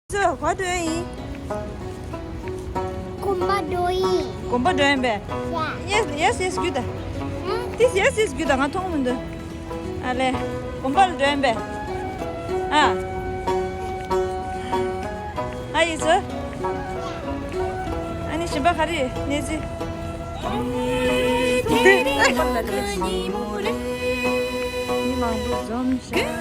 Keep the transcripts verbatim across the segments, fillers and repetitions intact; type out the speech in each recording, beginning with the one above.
ཚོ་ག་འགྲོ་ཡིན། དགོན་པ་འགྲོ་ཡིན། དགོན་པ་འགྲོ་ཡིན་པས། ཡ། Yes, yes, yes, རྒྱུད་ད། ཧུམ། This, yes, yes, རྒྱུད་ད། ང་མཐོང་མི་འདུག་ཨ་ལེ། དགོན་པ་ལ་འགྲོ་ཡིན་པས། ཨ། ཨ་ཡིན་ཚོ། ཨ་ནི་གཞན་པ་ག་རེ་གནས་ཚུལ། མི་མང་པོ་འཛོམས་ཤག་ཡིན་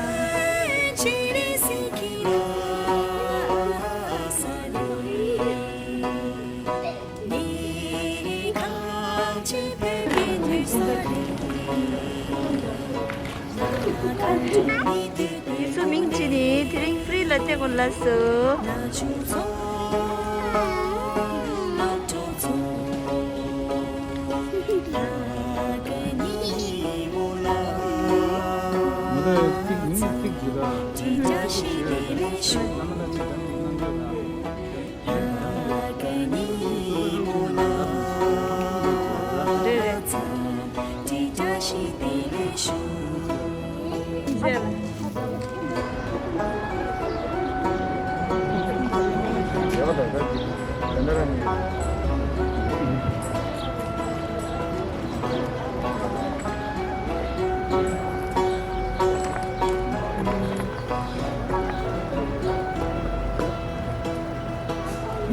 ཚོ་མིང་ཅི་ནི་དེ་རིང་ཕི་རི་ལ་ཏེ་གོ་ལ་སོ།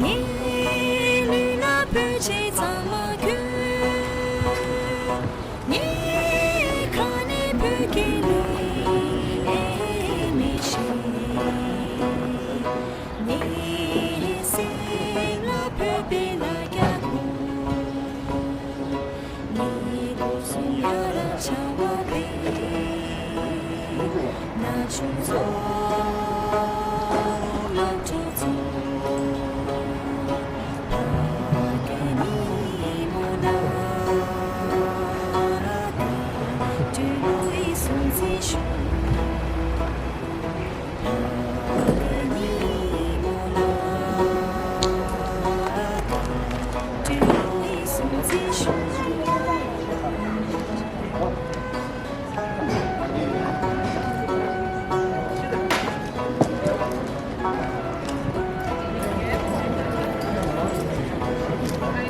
ངའི་ལུས་ལ་བོད་ཆས་གཙང་མ་གྱོན། ངའི་ཁ་ནས་བོད་སྐད་ལས་མི་ཤེས། ངའི་སེམས་ལ་བོད་པའི་ལ་རྒྱ་དགོས།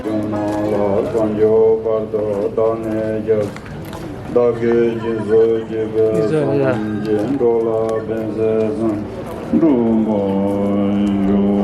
ཡུམ་ལ་བྱང་ཆུབ་བར་དུ་བདག་ནི་སྐྱབས། བདག་གིས་སྦྱིན་སོགས་བགྱིས་པའི་ཚོགས་རྣམས་ཀྱིས། འགྲོ་ལ་ཕན་མཛད་བསམ་འགྲུབ་པར་ཤོག།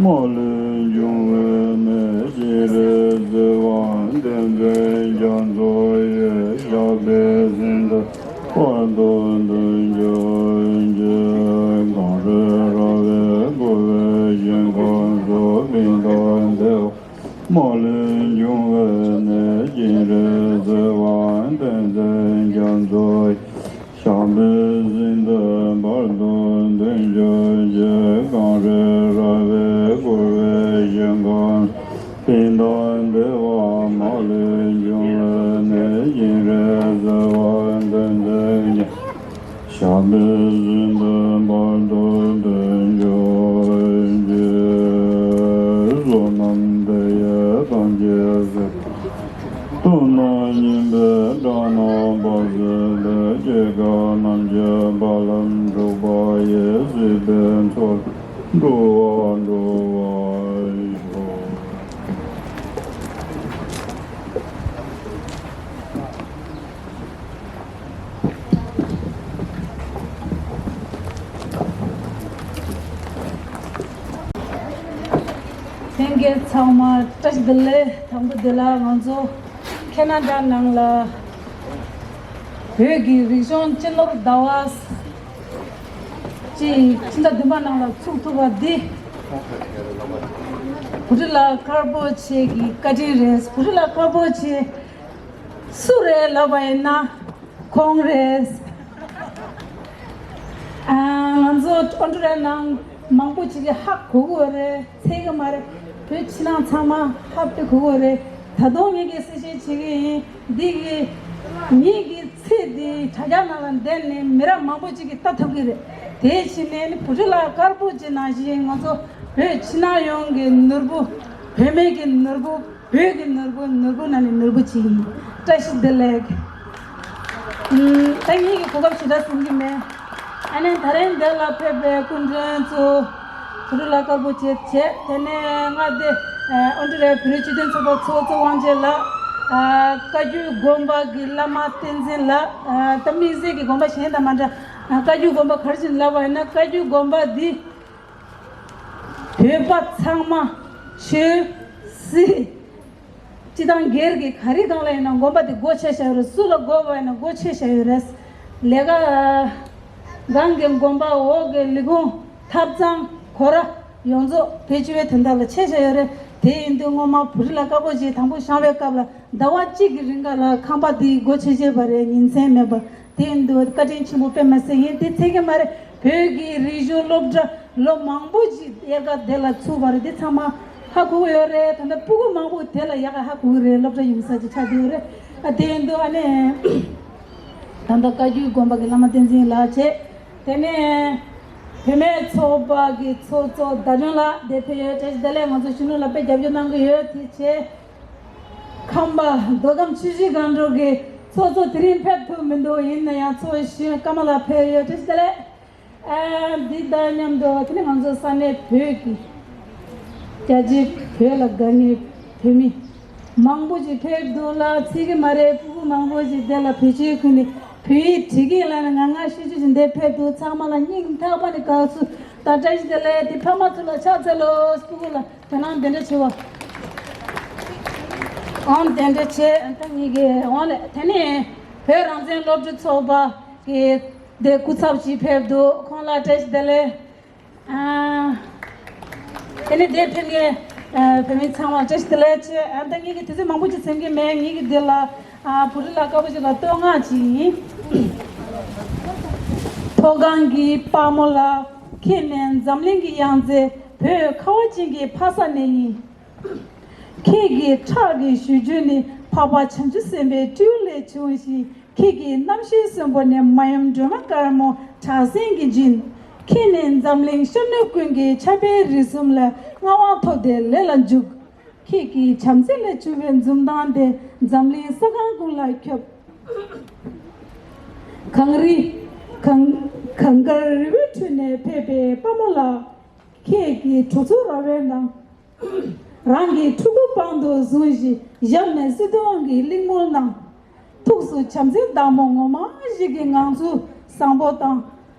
མ་ལུས་འབྱུང་བའི་ནད་ཅི་རིགས་སེལ་བ་བསྟན་འཛིན་རྒྱ་མཚོ་ཡི་ཞབས་པད་བརྟན་དུ་བར་དུ་མཐུན་གྱུར་ཅིག། གངས་རི་ར་བས་བསྐོར་བའི་ཞིང་ཁམས་སུ་ཕན་དང་བདེ་བ། མ་ལུས་འབྱུང་བའི་ནད་ཅི་རིགས་སེལ་བ་བསྟན་འཛིན་རྒྱ་མཚོ་ཡི་ཞབས་པད་བརྟན་དུ་བར་དུ་མཐུན་གྱུར་ཅིག། གངས་རི་ར་བས་བསྐོར་བའི་ཞིང་ཁམས་ཕན་དང་བདེ་བ། མ་ལུས་འབྱུང་བའི་ནད་ཅི་རིགས་སེལ་བ་བསྟན་འཛིན་རྒྱ་མཚོ་ཡི་ཞབས་པད་བརྟན་དུ་བར་དུ་མཐུན་གྱུར་ཅིག། བསོད་ནམས་འདི་ཡིས་ཐམས་ཅད་གཟིགས། ཐུབ་རྣམས་མཉེས་པའི་དགྲ་རྣམས་ཕམ་བྱས་ཏེ། སྐྱེ་རྒ་ན་འཆིའི་རྦ་རླབས་འཁྲུགས་པ་ཡི། སྲིད་པའི་མཚོ་ལས་འགྲོ་བ་སྒྲོལ་བར་ཤོག། Thank ཚང་མ་བཀྲ་ཤིས་བདེ་ལེགས། དང་པོ་དེ་ལ་ང་ཚོ་ཁེ་ན་ཌ་ནང་ལ་བོད་ཀྱི་རིག་གཞུང་སྤྱི་ནོར་ཟླ་བ་ཅིག་ཕྱི་ཟླ་བདུན་པ་ནང་ལ་ཚུགས་ཐུབ་པ་འདི་བུ་ཁྲིད་ལགས་དཀར་པོ་ཆེ་གི་བཀའ་དྲིན་རེད། བུ་ཁྲིད་ལགས་དཀར་པོ་ཆེ་སུ་རེད་ལབ་པ་ཡིན་ན་ཁོང་རེད། ཨ། ང་ཚོ་ཨོ་ཌི་ཊོ་རི་ཡམ་ནང་མང་པོ་ཅིག་གིས་ཧ་གོ་གི་ཡོད་རེད། ཚད་གི་མ་རེད། བོད་ཕྱི་ནང་ཚང་མ་ཧ་དཔེ་གོ་གི་ཡོད་རེད། ད་དུང་ངེད་ཀྱིས་གསལ་བཤད་བྱེད་ཀྱི་ཡིན། འདི་གི་ངེད་ཀྱི་ཚིག་འདི་དྲ་རྒྱ་ནང་ལ་བསྡད་ནས་མི་རབས་མང་པོ་ཅིག་གིས་ལྟ་ཐུབ་ཀྱི་རེད། དེ་བྱས་ནས་ནི་བུ་ཁྲིད་ལགས་དཀར་པོ་ཅིག་ནང་བཞིན་ང་ཚོ་བོད་ཕྱི་ནང་ཡོངས་ཀྱི་ནོར་བུ། བུད་མེད་ཀྱི་ནོར་བུ། བོད་ཀྱི་ནོར་བུ། ནོར་བུ་ནང་ནས་ནོར་བུ་ཅིག་ཡིན། བཀྲ་ཤིས་བདེ་ལེགས། ཨུམ། ད་ངེད་ཀྱིས་གོ་སྐབས་ཞེ་དྲག་ཟིན་གྱི་མེད། ཨ་ནི་ད་རེས་འདི་ལ་ཕེབས་པའི་སྐུ་མགྲོན་ཚོ་བུ་ཁྲིད་ལགས་དཀར་པོ་ཆེ་བྱས། དེ་ནས་མངའ་སྡེ་ཨོ་ཌི་རའི་བོད་རིགས་སྤྱི་མཐུན་ཚོགས་པ་ཚོགས་གཙོ་དབང་ཆེན་ལགས། ཨ། བཀའ་བརྒྱུད་དགོན་པ་གི་བླ་མ་བསྟན་འཛིན་ལགས། ཨ། ད་དམིགས་བསལ་གྱི་དགོན་པ་གཞན་དང་མ་འདྲ། ཨ། བཀའ་བརྒྱུད་དགོན་པ་ག་རེ་བྱས་ནས་ལབ་པ་ཡིན་ན། བཀའ་བརྒྱུད་དགོན་པ་འདི་བོད་པ་ཚང་མ་ཆོས་སྲིད་སྤྱི་དང་སྒེར་གྱི་ག་རེ་སྒང་ལ་ཡིན་ན་དགོན་པ་འདི་སྒོ་ཕྱེ་བཞག་ཡོད་རེད། སུ་ལ་དགོས་པ་ཡིན་ན་སྒོ་ཕྱེ་བཞག་ཡོད་རེད། ལས་ཀ་སྒང་གི་དགོན་པ། འོག་གི་ལས་ཁུངས། ཐབ་ཚང་། སྒོ་ར། ཡོངས་རྫོགས་བོད་སྤྱི་པའི་དོན་དག་ལ་ཕྱེ་བཞག་ཡོད་རེད། དེ་ཡིན་དུས་སྔོན་མ་བུ་ཁྲིད་ལགས་དཀར་པོ་ཆེ་དང་པོ་བཞེངས་པའི་སྐབས་ལ་ཟླ་བ་གཅིག་གི་རིང་ག་ལ་ཁང་པ་འདི་སྒོ་ཕྱེ་བྱས་པ་རེད། ཉིན་མཚན་མེད་པ། དེ་ཡིན་དུས་བཀའ་དྲིན་ཆེན་པོ་དཔེ་མི་སྲིད་ཡིན། དེ་ཚད་གི་མ་རེད། བོད་ཀྱི་རིག་གཞུང་སློབ་གྲྭ་ལོ་མང་པོ་ཞིག་དབྱར་ཁ་དེ་ལ་ཚུགས་པ་རེད། དེ་ཚང་མ་ཧ་གོ་གི་ཡོད་རེད། ད་ལྟ་སྤུ་གུ་མང་པོ་དེ་ལ་ཡག་ག་ཧ་གོ་གི་རེད། སློབ་གྲྭ་ཡིན་ས་ཅིག་ཆགས་བསྡད་ཡོད་རེད། ཨ། དེ་ཡིན་དུས་ཨ་ནི་ད་ལྟ་བཀའ་བརྒྱུད་དགོན་པ་གི་བླ་མ་བསྟན་འཛིན་ལགས་བྱས། དེ་ནས་བུད་མེད་ཚོགས་པ་གི་ཚོགས་གཙོ་ཟླ་སྒྲོན་ལགས་དེ་ཕེབས་ཡོད། བཀྲ་ཤིས་བདེ་ལེགས། ང་ཚོ་གཞོན་ནུ་ལ་དཔེ་རྒྱབ་སྐྱོར་གནང་གི་ཡོད། དེ་བྱས། ཁམས་པ་མདོ་ཁམས་ཆུ་བཞི་སྒང་དྲུག་གི་ཚོགས་གཙོ་དེ་རིང་ཕེབས་ཐུབ་མི་འདུག་ཡིན་ན་ཡང་ཚོགས་གཞོན་ཀརྨ་ལགས་ཕེབས་ཡོད། བཀྲ་ཤིས་བདེ་ལེགས། ཨ། འདི་དང་མཉམ་དུ་དེ་ནས་ང་ཚོ་ས་གནས་བོད་ཀྱི་རྒྱ་ཆེ་བོད་ལ་དགའ་མཁན་བོད་མི་མང་པོ་ཞིག་ཕེབས་འདུག་ལ། ཚིག་གི་མ་རེད། སྤུ་གུ་མང་པོ་ཞིག་དེ་ལ་བེད་སྤྱོད་ཁུལ་ནས་བོད་ཡིག་བྲིས་ཀྱིན་ལ་ང་ང་ཤོད་ཆོད་ཅིག་འདིར་ཕེབས་འདུག་ཚང་མ་ལ་སྙིང་ཐག་པ་ནས་དགའ་བསུ་དང་བཀྲ་ཤིས་བདེ་ལེགས། དེ་ཕ་མ་ཚོ་ལ་ཕྱག་འཚལ་ལོ། སྤུ་གུ་ལ་དོ་སྣང་དེ་འདྲ་བྱེད་པ། ཨང་དེ་འདྲ་བྱས། ད་ངེད་ཀྱི་འོང་ལས་དེ་ནས་བོད་རང་བཙན་སློབ་ཕྲུག་ཚོགས་པ་གི་དེ་སྐུ་ཚབ་ཅིག་ཕེབས་འདུག་ཁོང་ལ་བཀྲ་ཤིས་བདེ་ལེགས། ཨ། དེ་ནས་དེ་ཕེབས་མཁན་ཨ་བོད་མི་ཚང་མ་བཀྲ་ཤིས་བདེ་ལེགས་བྱས། ཨ། ད་ངེད་ཀྱིས་དུས་ཚོད་མང་པོ་ཅིག་ཟིན་གྱི་མེད། ངེད་ཀྱིས་འདི་ལ་ཨ་བུ་ཁྲིད་ལགས་དཀར་པོ་ཆེ་ལ་བསྟོད་བསྔགས་ཅིག་ཡིན། མཐོ་སྒང་གི་དཔའ་མོ་ལགས། ཁྱེད་ནི་འཛམ་གླིང་གི་ཡང་རྩེ། བོད་ཁ་བ་ཅན་གྱི་ཕ་ས་ནས་ཡིན། ཁྱེད་ཀྱི་ཁྲག་གི་གཞུ་རྒྱུད་ནི་འཕགས་པ་བྱང་ཆུབ་སེམས་དཔའི་སྤྲེའུ་ལས་བྱུང་ཞིང་། ཁྱེད་ཀྱི་རྣམ་ཤེས་གསོན་པོ་ནི་མ་ཡུམ་སྒྲོལ་མ་དཀར་མོ་བྲག་སྲིན་གྱི་སྦྱིན། ཁྱེད་ནི་འཛམ་གླིང་ཤར་ནུབ་ཀུན་གྱི་ཆབ་དཔལ་རིགས་གསུམ་ལ་མངའ་དབང་ཐོབ་སྟེ་ལས་ལ་འཇུག་ཁྱེད་ཀྱི་བྱམས་བརྩེ་ལས་བྱུང་བའི་འཛུམ་མདངས་དེ་འཛམ་གླིང་ས་སྒང་ཀུན་ལ་ཁྱབ། གངས་རི་གངས་གངས་དཀར་རི་བོའི་ཁྲོད་ནས་ཕེབས་པའི་དཔའ་མོ་ལགས། ཁྱེད་ཀྱི་གྲོགས་ཚོགས་ར་བའི་ནང་། རང་གི་ཕྲུ་གུ་པང་དུ་བཟུང་ཞིང་ཞབས་ནས་བརྩེ་དུང་གི་གླེང་མོལ་གནང་། ཐུགས་སུ་བྱམས་བརྩེའི་བདག་མོ་ངོ་མ་ཞིག་གི་ངང་ཚུལ་བཟང་པོ་དང་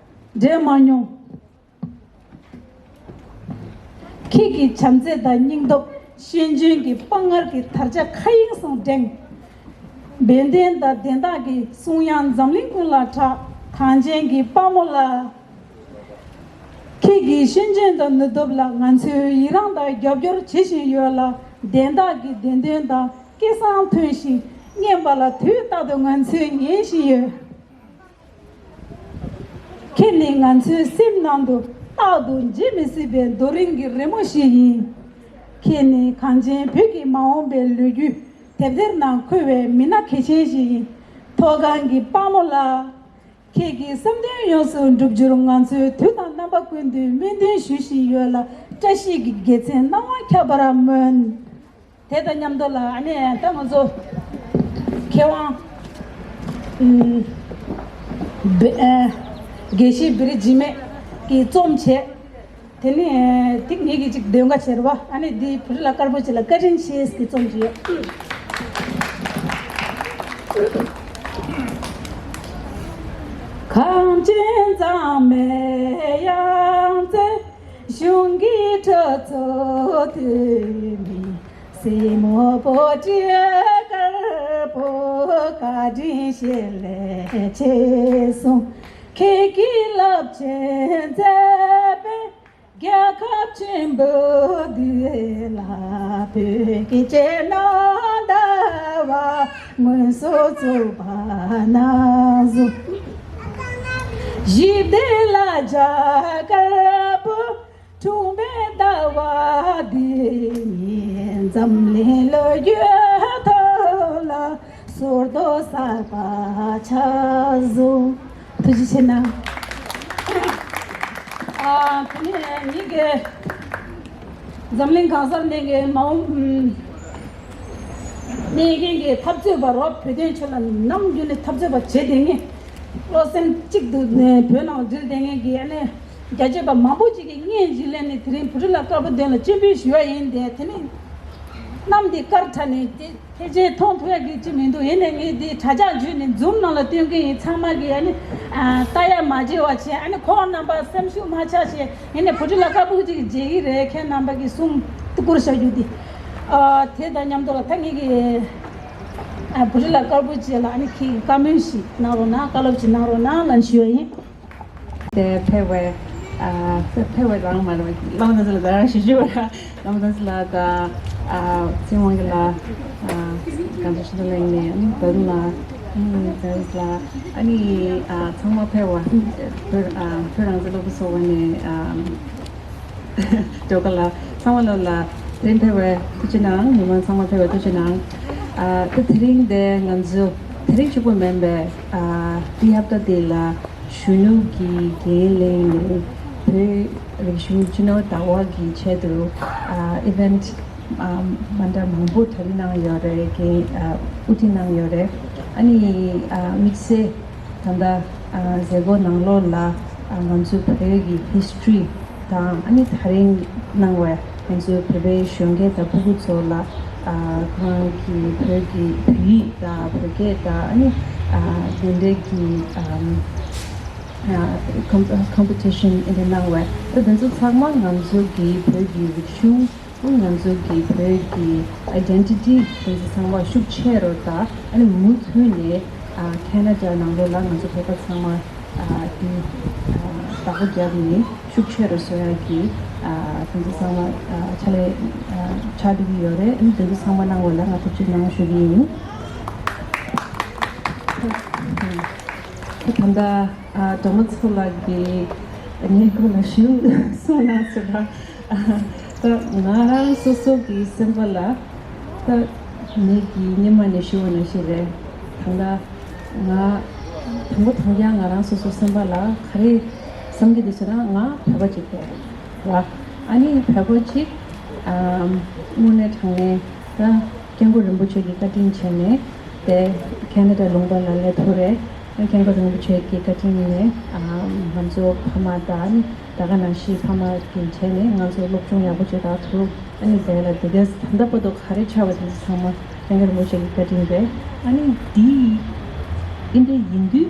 འབྲལ་མ་མྱོང་། ཁྱེད་ཀྱི་བྱམས་བརྩེ་དང་སྙིང་སྟོབས་ཤེས་འཇོན་གྱི་དཔའ་ངར་གྱི་དར་ཆ་མཁའ་དབྱིངས་སུ་བསྒྲེངས། བན་དེ་དང་བདེན་མཐའ་གྱི་གསུང་དབྱངས་འཛམ་གླིང་ཀུན་ལ་གྲགས། གངས་ཅན་གྱི་དཔའ་མོ་ལགས། ཁྱེད་ཀྱི་ཤེས་འཇོན་དང་ནུས་སྟོབས་ལ་ང་ཚོས་ཡི་རངས་དང་རྒྱབ་སྐྱོར་བྱེད་བཞིན་ཡོད་ལ། བདེན་མཐའ་གྱི་བདེན་དོན་དང་སྐད་གསང་ཐོན་ཞིང་སྙན་པ་ལ་དུས་རྟག་ཏུ་ང་ཚོས་ཉན་བཞིན་ཡོད། ཁྱེད་ནི་ང་ཚོའི་སེམས་ནང་དུ་རྟག་ཏུ་བརྗེད་མི་སྲིད་པའི་རྡོ་རིང་གི་རི་མོ་ཞིག་ཡིན། ཁྱེད་ནི་གངས་ཅན་བོད་ཀྱི་མ་འོངས་པའི་ལོ་རྒྱུས་དེབ་ཐེར་ནང་འཁོད་པའི་མི་སྣ་གལ་ཆེན་ཞིག་ཡིན། མཐོ་སྒང་གི་དཔའ་མོ་ལགས། ཁྱེད་ཀྱི་བསམ་དོན་ཡོངས་སུ་འགྲུབ་རྒྱུར་ང་ཚོས་དུས་དང་རྣམ་པ་ཀུན་ཏུ་སྨོན་འདུན་ཞུ་བཞིན་ཡོད་ལ། བཀྲ་ཤིས་ཀྱི་དགེ་མཚན་སྣང་བ་ཁྱབ་པར་སྨོན། དེ་དང་མཉམ་དུ་ལ་ཨ་ནི་ད་ང་ཚོ་མཁས་དབང་ཨུམ་བེ་ཨ་དགེ་བཤེས་བེ་རི་འཇིགས་མེད་ཀྱིས་རྩོམ་བྱས། དེ་ནས་དེ་ངེད་ཀྱིས་ཅིག་འདོན་ག་བྱེད་རོགས། ཨ་ནི་འདི་བུ་ཁྲིད་ལགས་དཀར་པོ་ཆེ་ལ་བཀའ་དྲིན་ཆེ་ཟེར་གྱི་རྩོམ་ཅིག་ཡོད། གངས་ཅན་འཛམ་མེ་ཡང་རྩེ། གཞུང་གི་ཁྲོད་ཚོ་དུ་མི་སྲས་མོ་བོ་དྲི་དཀར་པོ་བཀའ་དྲིན་ཆེ་ལས་ཆེ་གསུངས། ཁྱེད་ཀྱི་རླབས་ཆེན་མཛད་པས་རྒྱལ་ཁབ་ཆེན་པོ་འདི་ལ་བོད་ཀྱི་སྤྱི་ནོར་ཟླ་བ་མངོན་སུམ་བཙུགས་པ་ནང་བཟུང་། ཞི་བདེ་ལ་རྒྱ་གར་པོ་འཁྲུངས་པའི་ཟླ་བ་འདི་ཉིད་འཛམ་གླིང་ལོ་རྒྱུས་ཐོག་ལ་ཟོར་གདོང་གསར་པ་ཆགས་བཟུང་། ཐུགས་རྗེ་ཆེ་གནང་། ཨ། དེ་ནས་ངེད་ཀྱི་འཛམ་གླིང་གང་སར་གནས་ཀྱི་མ་འོངས་གནས་མཁན་གྱི་འཐབ་རྩོད་པ་རོ། བོད་དོན་ཆེད་ལ་ནམ་རྒྱུན་ནས་འཐབ་རྩོད་པ་བྱེད་བསྡད་མཁན། བློ་སེམས་གཅིག་ཏུ་ནས་བོད་ནང་འབྲེལ་བསྡད་མཁན་གྱི་ཨ་ནི་རྒྱ་ཆེ་བ་མང་པོ་ཅིག་གིས་བརྙན་ཞིག་ལེན་ནས་དེ་རིང་བོད་རིགས་ལ་དཀར་པོ་དོན་ལ་སྤྱན་འབུལ་ཞུ་བ་ཡིན། དེ་དེ་ནི་གནམ་འདི་དཀར་དྲགས་ནས་དེ་ཕལ་ཆེར་མཐོང་ཐུབ་ཡ་གི་ཅི་མི་འདུག་ཡིན་ནའི་ངས་འདི་དྲ་ཇག་བརྒྱུད་ནས་ཛུམ་ནང་ལ་སྟོན་གི་ཡིན། ཚང་མ་གིས་ཨ་ནི་ཨ་ལྟ་ཡ་མ་བརྗེད་པ་བྱས། ཨ་ནི་ཁོང་རྣམ་པ་སེམས་ཤུགས་མ་ཆག་བྱས། ཡིན་ནའི་བོད་རིགས་ལ་དཀར་པོ་ཅིག་མཇལ་གི་རེད། ཁྱེད་རྣམ་པ་གིས་གསུང་བཀུར་བྱ་རྒྱུ་འདི། ཨ་དེ་དང་མཉམ་དུ་ལ་ད་ངེད་ཀྱི་ཨ་བོད་རིགས་ལ་དཀར་པོ་ཅིག་ལ་ཨ་ནི་ཁྱེད་ཀྱིས་བཀའ་མོལ་ཞིག་གནང་རོགས་གནང་། བཀའ་སློབ་ཅིག་གནང་རོགས་གནང་ལབ་ཞུ་བ་ཡིན། དེ་ཕེབས་པའི་ཨ་ཕེབས་པའི་རང་མ་རེད། བླ་མ་བསྟན་འཛིན་ལགས་ད་རང་ཞུ་ཞུ་བ་ར། བླ་མ་བསྟན་འཛིན་ལགས་དང་ཨ་ཚེ་དབང་གི་ལགས། ཨ་གངས་ལྗོངས་ཆོས་དར་གླིང་ནས་ཨ་ནི་བདག་ལ་ཨ་ནི་བསྟན་འཛིན་ལགས། ཨ་ནི་ཨ་ཚང་མ་ཕེབས་པ་བོད་ཨ་བོད་རང་བཙན་སློབ་ཕྲུག་ཚོགས་པ་ནས་ཨ་ཇོ་ཁ་ལགས། ཚང་མ་ལ་ལ་དེ་རིང་ཕེབས་པའི་ཐུགས་རྗེ་གནང་། མི་མང་ཚང་མ་ཕེབས་པའི་ཐུགས་རྗེ་གནང་། ཨ་ད་དེ་རིང་དེ་ང་ཚོ་དེ་རིང་གཅིག་པོ་མིན་པའི་ཨ་འདི་ཧབ་ཏ་དེ་ལ་གཞོན་ནུ་གི་འགན་ལེན་ནས་བོད་རིག་གཞུང་སྤྱི་ནོར་ཟླ་བ་གི་ཆེད་དུ་ཨ་ཨི་ཝེན་ཊི་ཨ་མ་འདྲ་མང་པོ་གྲ་སྒྲིག་གནང་ཡོད་རེད། འགན་ཨ་དབུ་ཁྲིད་གནང་ཡོད་རེད། ཨ་ནི་ཨ་དམིགས་བསལ་ད་ལྟ་ཨ་མཛད་སྒོ་ནང་ལོགས་ལ་ཨ་ང་ཚོའི་བོད་ཀྱི་ཧིས་ཊོ་རི་དང་ཨ་ནི་ད་རིང་གནང་བའི་ང་ཚོའི་བོད་པའི་གཞོན་སྐྱེས་དང་ཕྲུ་གུ་ཚོ་ལ་ཨ་ཁོ་རང་གི་བོད་ཀྱི་བོད་ཡིག་དང་བོད་སྐད་དང་ཨ་ནི་ཨ་དེ་འདྲའི་གི་ཨམ་ཨ་ཀོམ་ཀོམ་པི་ཊི་ཤན་འདི་འདྲ་གནང་བས། ད་དེ་ཚོ་ཚང་མ་ང་ཚོ་གི་བོད་ཀྱི་རིག་གཞུང་ང་ཚོ་གི་བོད་ཀྱི་ཨའི་ཌེན་ཊི་ཊི་དེ་ཚོ་ཚང་མ་ཤུགས་ཆེ་རུ་དང་ཨ་ནི་མུ་མཐུད་ནས་ཨ་ཁེ་ན་ཌ་ནང་ལོགས་ལ་ང་ཚོ་བོད་པ་ཚང་མ་ཨ་དེ་ཨ་བདག་པོ་རྒྱབ་ནས་ཤུགས་ཆེ་རུ་བཟོ་ཡག་གི་ཨ་དེ་ཚོ་ཚང་མ་ཨ་ཕྱག་ལས་ཨ་ཕྱག་སྒྲིག་གི་ཡོད་རེད། ཨ་ནི་དེ་ཚོ་ཚང་མ་གནང་བ་ལ་ང་ཐུགས་རྗེ་གནང་ཞུ་གི་ཡིན། ད་ལྟ་ཨ་སྒྲོལ་མ་མཚོ་ལགས་ཀྱིས་ངའི་སྐོར་ལ་ཞུ་གསུངས་གནང་ཟེར་བ། ད་ང་རང་སོ་སོ་གི་སེམས་པ་ལ་ད་ངེད་ཀྱི་སྔོན་མ་ནས་ཞུ་བ་ནང་བཞིན་རེད། ད་ལྟ་ང་དང་པོ་དང་རྒྱང་ང་རང་སོ་སོ་སེམས་པ་ལ་ག་རེ་བསམ་གྱི་འདུག་ཟེར་ན་ང་བོད་པ་ཅིག་རེད་བ། ཨ་ནི་བོད་པ་ཅིག་ཨམ་དངོས་གནས་དྲང་གནས་ད་སྐྱབས་མགོན་རིན་པོ་ཆེ་གི་བཀའ་དྲིན་བྱས་ནས་དེ་ཁེ་ན་ཌ་ལུང་པ་ལ་སླེབས་ཐུབ་རེད། སྐྱབས་མགོན་རིན་པོ་ཆེ་གི་བཀའ་དྲིན་ནས་ཨ་ང་ཚོ་ཕ་མ་དང་ད་ག་ནང་བཞིན་ཕ་མ་གི་བྱས་ནས་ང་ཚོ་སློབ་སྦྱོང་ཡག་པོ་བྱེད་ཐུབ། ཨ་ནི་དེ་ལ་དེ་ག་ད་ལྟ་བར་དུ་ག་རེ་ཆགས་པ་དེ་ཚོ་ཚང་མ་སྐྱབས་མགོན་རིན་པོ་ཆེ་གི་བཀའ་དྲིན་རེད། ཨ་ནི་འདི་འདི་འདྲ་ཡིན་དུས་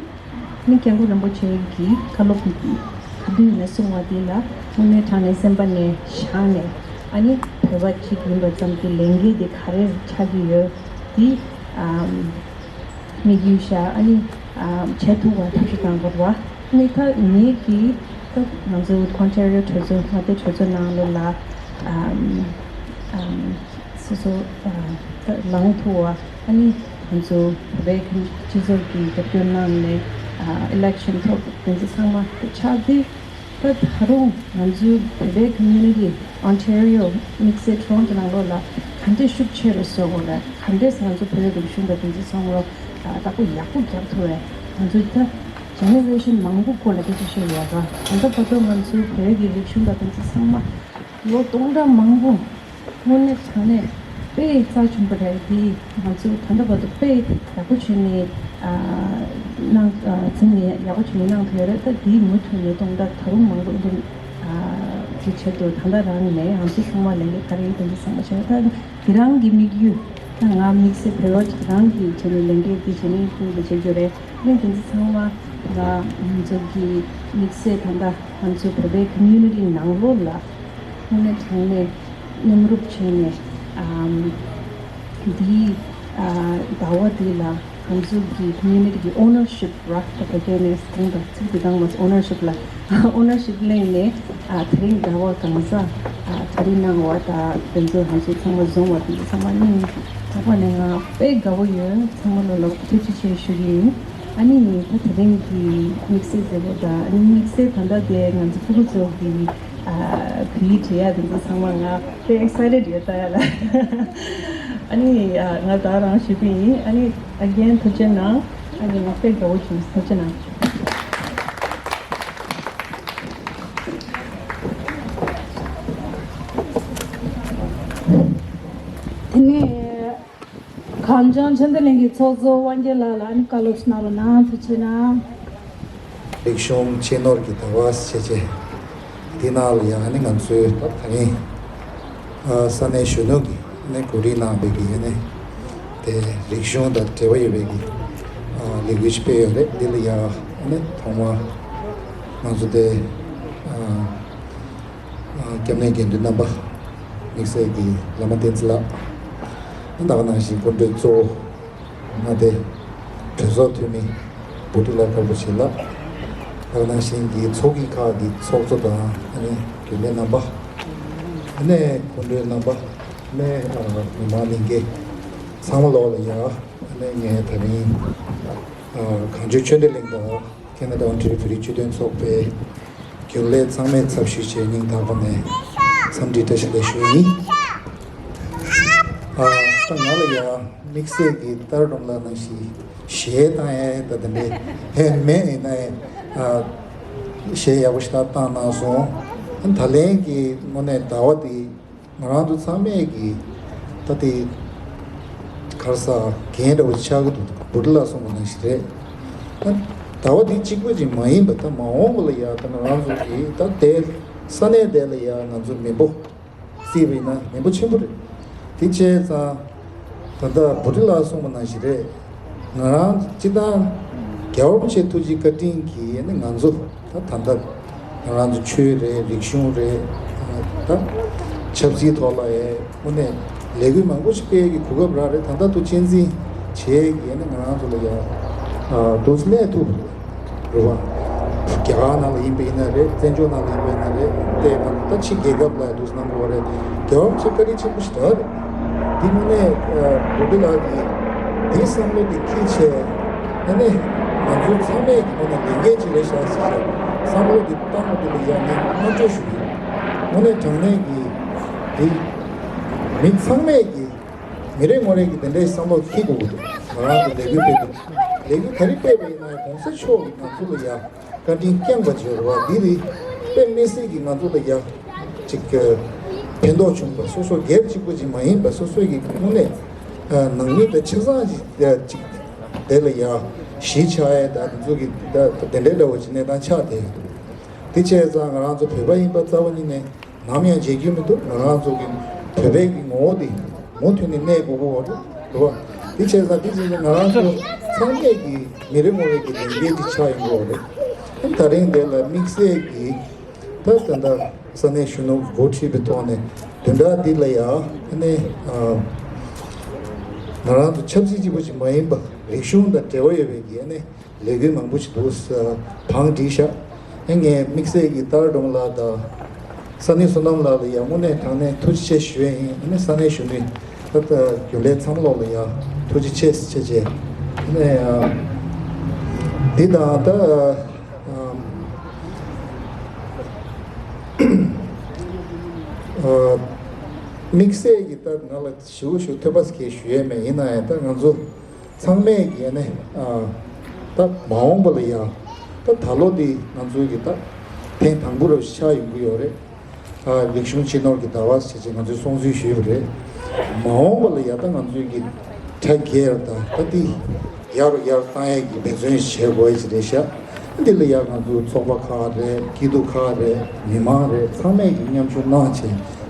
ཨ་ནི་སྐྱབས་མགོན་རིན་པོ་ཆེ་གི་བཀའ་སློབ་ག་དུས་ནས་གསུངས་པ་འདི་ལ་དངོས་གནས་དྲང་གནས་སེམས་པ་ནས་བཞག་ནས་ཨ་ནི་བོད་པ་གཅིག་ཡིན་པ་ཙམ་གྱི་ལས་འགན་དེ་ག་རེ་ཆགས་ཀྱི་ཡོད་འདི་ཨམ། དམིགས་ཡུལ་བཞག་ཨ་ནི་ཨ་བྱེད་ཐུབ་པ་ཐབས་ཤེས་གཏང་དགོས་པ། ཨ་ནི་ད་ངེད་ཀྱིས་ད་ང་ཚོ་ཨོན་ཊ་རི་ཡོ་གྲོས་ཚོགས་མངའ་སྡེ་གྲོས་ཚོགས་ནང་ལོགས་ལ་ཨམ་ཨམ་སོ་སོ་ཨ་ད་ལངས་ཐུབ་པ། ཨ་ནི་ང་ཚོ་བོད་པའི་སྤྱི་ཚོགས་ཀྱི་རྒྱབ་སྐྱོར་གནང་ནས་ཨ་ཨི་ལེག་ཤན་ཐོག་དེ་ཚོ་ཚང་མ་ཆགས་དུས། ད་ད་རུང་ང་ཚོའི་བོད་པའི་ཁོ་མིའུ་ནི་ཊི་ཨོན་ཊ་རི་ཡོ་དམིགས་བསལ་ཊོ་རོན་ཊོ་ནང་ལོགས་ལ་ག་འདྲས་ཤུགས་ཆེ་རུ་བཟོ་དགོས་རེད། ག་འདྲས་ང་ཚོ་བོད་རིག་གཞུང་དང་དེ་ཚོ་ཚང་མ་བདག་པོ་ཡག་པོ་རྒྱག་ཐུབ་རེད། ང་ཚོ་ད་ཇེ་ནེ་རེ་ཤན་མང་པོ་སྐོར་ལ་སྐད་ཆ་བཤད་ཡོད་ར། ད་ལྟ་བར་དུ་ང་ཚོའི་བོད་ཀྱི་རིག་གཞུང་དང་དེ་ཚོ་ཚང་མ་ལོ་སྟོང་ཕྲག་མང་པོ་དངོས་གནས་དྲང་གནས་དཔེ་རྩ་ཆེན་པོ་རེད། འདི་ང་ཚོ་ད་ལྟ་བར་དུ་དཔེ་ཡག་པོ་བྱས་ནས་ཨ་གནང་ཨ་འཛིན་ནས་ཡག་པོ་བྱས་ནས་གནང་ཐུབ་ཡོད་རེད། ད་འདིའི་མུ་མཐུད་ནས་གཏོང་ད་ད་རུང་མང་པོ་འདི་ཨ་གི་ཆེད་དུ་ད་ལྟ་རང་ནས་ང་ཚོ་ཚང་མ་ལས་འགན་ག་རེ་ཡིན་དེ་འདྲ་བསམ་པ་བྱས་ན། ད་འདི་རང་གི་དམིགས་ཡུལ་ད་ང་དམིགས་བསལ་བོད་པ་ཅིག་རང་གི་བྱས་ནས་ལས་འགན་འདི་བྱས་ནས་ཁུལ་དུ་བྱེད་རྒྱུ་རེད། ཨ་ནི་དེ་ཚོ་ཚང་མ་ང་ང་ཚོ་གི་དམིགས་བསལ་ད་ལྟ་ང་ཚོ་བོད་པའི་ཁོ་མིའུ་ནི་ཊི་ནང་ལོགས་ལ་ ནས་དྲང་ནས་མཉམ་རུབ་བྱས་ནས་ཨམ་འདིའི་ཨ་ཟླ་བ་འདི་ལ་ང་ཚོ་གི་community གི་ownership ར་ད་བོད་སྐད་ནས་དེ་རིང་ད་ཚིག་འདི་བཏང་མ་སོང་། ownership ལ་ownership གླེང་ནས་ཨ་དེ་རིང་ཟླ་བ་གང་ཟག་ཨ་གྲ་སྒྲིག་གནང་བ་དང་དེ་ཚོ་ང་ཚོ་ཚང་མ་འཛོམས་པ་འདི་ཚང་མ་སྙིང་ཐག་པ་ནས་ང་དཔེ་དགའ་བོ་ཡོད། ཚང་མ་ལ་ལོག་ཐུགས་རྗེ་ཆེ་ཞུ་གི་ཡིན། ཨ་ནི་ད་དེ་རིང་གི་དམིགས་བསལ་མཛད་སྒོ་དང་ཨ་ནི་དམིགས་བསལ་ད་ལྟ་དེ་ང་ཚོ་ཕྲུ་གུ་ཚོ་གི་ཨ་བོད་ཡིག་བྲིས་ཡ་དེ་ཚོ་ཚང་མ་ང་དཔེ་excited ཡོད་ད་ཡ་ལ། ཨ་ནི་ཨ་ང་ད་རང་ཞུ་གི་ཡིན། ཨ་ནི་again ཐུགས་རྗེ་གནང་། ཨ་ནི་ང་དཔེ་དགའ་བོ་བྱུང་། ཐུགས་རྗེ་གནང་། དེ་ནས་གངས་ལྗོངས་ཆོས་ལྡན་གླིང་གི་ཚོགས་གཙོ་དབང་རྒྱལ་ལགས་ལ་ཨ་ནི་བཀའ་སློབ་ཞིག་གནང་རོགས་གནང་། ཐུགས་རྗེ་གནང་། རིག་གཞུང་གཅེས་ནོར་གྱི་ཟླ་བ་ཞེས་བྱ་བྱེད། འདི་ནང་ལ་ཡང་ཨ་ནི་ང་ཚོའི་ད་ད་རིང་ཨ་ས་གནས་གཞོན་ནུ་གིས་ཨ་ནི་གོ་སྒྲིག་གནང་བའི་གི་ཨ་ནི་དེ་རིག་གཞུང་དང་འབྲེལ་བ་ཡོད་པའི་གི་ཨ་ལས་འགུལ་ཞིག་སྤེལ་ཡོད་རེད། འདི་ལ་ཡང་ཨ་ནི་ཐོག་མར་ང་ཚོ་དེ་ཨ། སྐྱབས་གནས་དགེ་འདུན་རྣམ་པ། དམིགས་བསལ་གྱི་བླ་མ་བསྟན་འཛིན་ལགས། ད་ག་ནང་བཞིན་སྐུ་མགྲོན་གཙོ་བོ་མངའ་སྡེ་གྲོས་ཚོགས་འཐུས་མི་བུ་ཁྲིད་ལགས་དཀར་པོ་ཆེ་ལགས། ད་ག་ནང་བཞིན་གྱི་ཚོགས་ཀྱི་ཁག་གི་ཚོགས་གཙོ་དང་ཨ་ནི་རྒྱུན་ལས་རྣམ་པ། ཨ་ནི་སྐུ་མགྲོན་རྣམ་པ། ཨ་ནི་མི་མང་ལྷན་རྒྱས་ཚང་མ་ལོག་ལ་ཡ། ཨ་ནི་ངས་ད་རིང་གངས་ལྗོངས་ཆོས་ལྡན་གླིང་དང་། ཁེ་ན་ཌ་ཨོན་ཊ་རི་ཡོ་བོད་རིགས་སྤྱི་མཐུན་ཚོགས་པའི་རྒྱུན་ལས་ཚང་མའི་ཚབ་ཞུས་བྱས་སྙིང་ཐག་པ་ནས་འཚམས་འདྲི་བཀྲ་ཤིས་བདེ་ལེགས་ཞུ་ཡིན། ཨ། ད་ང་ལ་ཡང་དམིགས་བསལ་གྱི་ཏར་སྒྲོལ་མ་ལགས་ནང་བཞིན་གཞས་བཏང་ཡས་ད་དེ་འདྲའི་ཧེ་མེད་ཡིན་ན་ཡང་། ཨ། གཞས་ཡག་པོ་ཞིག་ད་བཏང་གནང་སོང་། ད་ལན་གྱི་དངོས་གནས་ཟླ་བ་འདི། ང་རང་ཚོ་ཚང་མས་ཀྱི་ད་དེ་གར་ས་འགན་འདྲ་བོ་ཆགས་ཀྱི་འདུག་བུ་ཁྲིད་ལགས་གསུངས་པ་ནང་བཞིན་རེད། ད་ཟླ་བ་འདི་གཅིག་པ་ཅིག་མ་ཡིན་པ། ད་མ་འོངས་པ་ལ་ཡ་ད་ང་རང་ཚོ་གི་ད་དེ་ས་གནས་དེ་ལ་ཡ་ང་ཚོ་མི་འབོར་བརྩིས་པ་ཡིན་ན་མི་འབོར་ཆེན་པོ་རེད། དེ་བྱས་ཙང་ད་ལྟ་བུ་ཁྲིད་ལགས་གསུངས་པ་ནང་བཞིན་རེད། ང་རང་སྤྱི་བཏང་རྒྱལ་བ་རིན་པོ་ཆེ་ཐུགས་རྗེ་བཀའ་དྲིན་གྱིས་ནི་ང་ཚོ་ད་ད་ལྟ་ང་རང་ཚོ་ཆོས་རེད། རིག་གཞུང་རེད། ད་ཆབ་སྲིད་ཐོག་ལ་ཡ་དངོས་གནས་ལས་འགུལ་མང་པོ་ཞིག་སྤེལ་གྱི་གོ་སྐབས་རག་རེད། ད་ལྟ་དུ་གཅེས་འཛིན་བྱས་ཀྱི་ནི་ང་རང་ཚོ་ལ་ཡ་འདུག་སེ་གནས་ཐུབ་རེད་བ། རྒྱ་གར་ནང་ལ་ཡིན་པ་ཡིན་ན་རེད། བཙན་བྱོལ་ནང་ལ་ཡིན་པ་ཡིན་ན་རེད། དེ་ད་ཕྱི་རྒྱལ་ཁབ་ལ་འདུག་སེ་གནང་དགོས་པ་རེད། རྒྱལ་བ་རིན་པོ་ཆེ་བཀའ་དྲིན་ཆེན་པོ་ཞིག་རག་རེད། འདི་དངོས་གནས་ཨ་བུ་ཁྲིད་ལགས་ཀྱིས་འདིའི་བསམ་བློ་འདི་འཁྱེར་བྱས། ཨ་ནི་ང་ཚོ་ཚང་མས་ཀྱི་ངོས་ནས་ལས་འགན་ཅིག་རེད་ཤག་ཟེར་བྱས་བསམ་བློ་འདི་བཏང་བ་འདི་ལ་ཡང་ངས་བསྔགས་བརྗོད་ཞུ་གི་ཡོད། དངོས་གནས་དྲང་གནས་ཀྱི་འདི་མི་ཚང་མས་ཀྱི་མི་རེ་ངོ་རེ་གི་དེ་འདྲའི་བསམ་བློ་འཁྱེར་དགོས་ཀྱི་འདུག་ང་རང་ཚོ་ལས་འགུལ་སྤེལ་དུས་ལས་འགུལ་ག་རེ་སྤེལ་བ་ཡིན་ན་ཡང་གོང་ས་མཆོག་གིས་ང་ཚོ་ལ་ཡང་བཀའ་དྲིན་བསྐྱངས་པ་བརྗོད་རོགས། འདི་རེད། དཔེ་མི་སྲིད་ཀྱི་ང་ཚོ་ལ་ཡ་ཅིག་ཕན་ཐོགས་བྱུང་བ། སོ་སོ་སྒེར་གཅིག་པུ་ཅིག་མ་ཡིན་པ། སོ་སོའི་གི་དངོས་གནས་ནང་མི་དང་ཆ་ཚང་ཅིག་ཡ་ཅིག་དེ་ལ་ཡ་གཞིས་ཆགས་ཡས་དང་དེ་ཚོ་གི་ད་དེ་འདྲའི་འདྲ་བོ་ཅིག་གནས་སྟངས་ཆགས་བསྡད་ཡོད་འདུག་དེ་བྱས་ཙང་ང་རང་ཚོ་བོད་པ་ཡིན་པ་རྩ་བ་ཉིད་ནས་ནམ་ཡང་བརྗེད་རྒྱུ་མི་འདུག་ང་རང་ཚོ་གི་བོད་པའི་གི་ངོ་བོ་དེ་མུ་མཐུད་ནས་གནས་དགོས་ཀྱི་ཡོད་རེད། རེད་བ། དེ་བྱས་ཙང་དེ་བྱས་ཙང་ང་རང་ཚོ་ཚང་མས་ཀྱི་མི་རེ་ངོ་རེ་གི་ལས་འགན་དེ་ཆགས་ཡོང་གི་ཡོད་རེད། ད་རིང་དེ་ལ་དམིགས་བསལ་གྱི་ད་ད་ལྟ་ས་གནས་གཞོན་ནུ་འགོ་ཁྲིད་པའི་ཐོག་ནས་བདུན་ཕྲག་འདི་ལ་ཡང་ཨ་ནི་ཨ་ང་རང་ཚོ་ཆབ་སྲིད་གཅིག་པུ་ཞིག་མ་ཡིན་པ་རིག་གཞུང་དང་འབྲེལ་བ་ཡོད་པའི་གི་ཨ་ནི་ལས་འགུལ་མང་པོ་ཞིག་འདུག་བང་བསྒྲིགས་ཤག་ཨེ་ངས་དམིགས་བསལ་གྱི་ཏར་སྒྲོལ་མ་ལགས་དང་ས་གནས་བསོད་ནམས་ལགས་ལ་ཡང་དངོས་གནས་དྲང་གནས་ཐུགས་རྗེ་ཆེ་ཞུ་ཡས་ཡིན། ཨ་ནི་ས་གནས་གཞོན་ནུའི་ད་ལྟ་རྒྱུན་ལས་ཚང་མ་ལོག་ལ་ཡང་ཐུགས་རྗེ་ཆེ་ཟེར་བྱས་བྱས། ཨ་ནི་འདི་དང་ད་ཨ་དམིགས་བསལ་གྱི་ད་ང་ལ་ཞུ་ཞུ་ཐོས་པ་སྐད་ཞུ་ཡས་མེད། ཡིན་ན་ཡང་ད་ང་ཚོ་ཚང་མས་ཀྱིས་ནི་ཨ་ད་མ་འོངས་པ་ལ་ཡང་ད་ད་ལོ་འདི་ང་ཚོའི་གི་ད་ཐེངས་དང་པོ་རུ་ཆགས་ཡོང་གི་ཡོད་རེད། ཨ་རིག་གཞུང་སྤྱི་ནོར་གྱི་ཟླ་བ་ཞེས་བྱས་ང་ཚོས་སྲུང་བརྩི་ཞུས་པ་རེད། མ་འོངས་པ་ལ་ཡང་ད་ང་ཚོའི་གི་གྲ་རྒྱས་དང་ད་འདི་ཡར་རུ་ཡར་བཏང་ཡས་ཀྱི་འབད་བརྩོན་བྱེད་དགོས་ཀྱི་རེད་ཤག་འདི་ལ་ཡང་ང་ཚོ་ཚོགས་པ་ཁག་རེད། སྐྱིད་སྡུག་ཁག་རེད། མི་མང་རེད། ཚང་མས་ཀྱི་མཉམ་ཞུགས་གནང་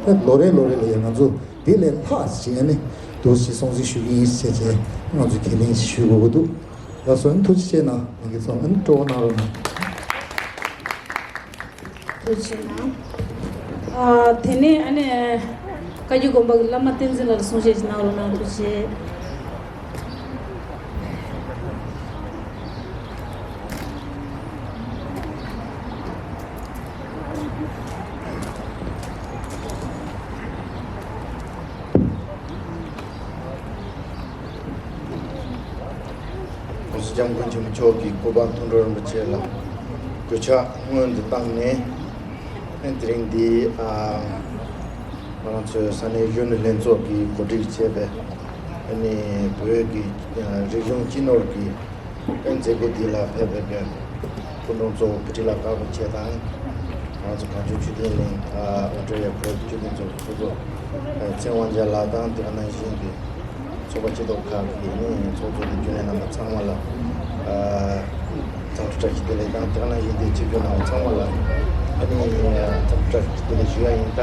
བྱས་ད་ལོ་རེ་ལོ་རེ་ལ་ཡང་ང་ཚོ་འདི་ལས་ལྷག་ཅིག་ནི་འདུག་སེ་སྲུང་བརྩི་ཞུ་གི་ཡིན་ཟེར་བྱས་ང་ཚོས་ཁས་ལེན་ཞུ་དགོས་ཀྱི་འདུག་ལགས་སོ། ཨ་ནི་ཐུགས་རྗེ་ཆེ་གནང་། ང་གི་ཚོགས་ཨ་ནི་སྤྲོ་བོ་གནང་རོགས་གནང་། ཐུགས་རྗེ་གནང་། ཨ། དེ་ནས་ཨ་ནི་བཀའ་བརྒྱུད་དགོན་པ་གི་བླ་མ་བསྟན་འཛིན་ལགས་ལ་གསུང་བཤད་ཅིག་གནང་རོགས་གནང་། ཐུགས་རྗེ་ཆེ།༸གོང་ས་༸སྐྱབས་མགོན་ཆེན་པོ་མཆོག་གི་སྐུ་པར་མཐོང་གྲོལ་རིན་པོ་ཆེ་ལ་གུས་ཕྱག་སྔོན་དུ་བཏང་ནས། དེ་རིང་འདི་ཨ་ང་རང་ཚོའི་ས་གནས་གཞོན་ནུ་ལྷན་ཚོགས་ཀྱིས་གོ་སྒྲིག་བྱས་པའི་ཨ་ནི་བོད་ཀྱི་ཨ་རིག་གཞུང་སྤྱི་ནོར་གྱི་མཛད་སྒོ་འདི་ལ་ཕེབས་པའི་སྐུ་མགྲོན་གཙོ་བོ་བྷི་ཊི་ལ་དཀར་པོ་ཆེ་དང་། ང་ཚོ་གངས་ལྗོངས་ཆོས་ལྡན་གླིང་ཨ་ཨོ་སྟྲེ་ལི་ཡ་བོད་ཀྱི་ཆོས་ལྡན་ཚོགས་ཀྱི་ཚོགས་གཙོ་ཨ་ཚེ་དབང་རྒྱལ་ལགས་དང་། དེ་ག་ནང་བཞིན་གྱི་ཚོགས་པ་སྐྱིད་སྡུག་ཁག་གི་ནི་ཚོགས་གཙོ་དང་རྒྱུན་ལས་རྣམ་པ་ཚང་མ་ལ་ཨ་འཚམས་འདྲི་བཀྲ་ཤིས་བདེ་ལེགས་དང་། དེ་ག་ནང་བཞིན་དེ་ཆིབས་བསྒྱུར་གནང་བ་ཚང་མ་ལ་ཨ་ནི་འཚམས་འདྲི་བཀྲ་ཤིས་བདེ་ལེགས་ཞུ་ཡ་ཡིན། ད་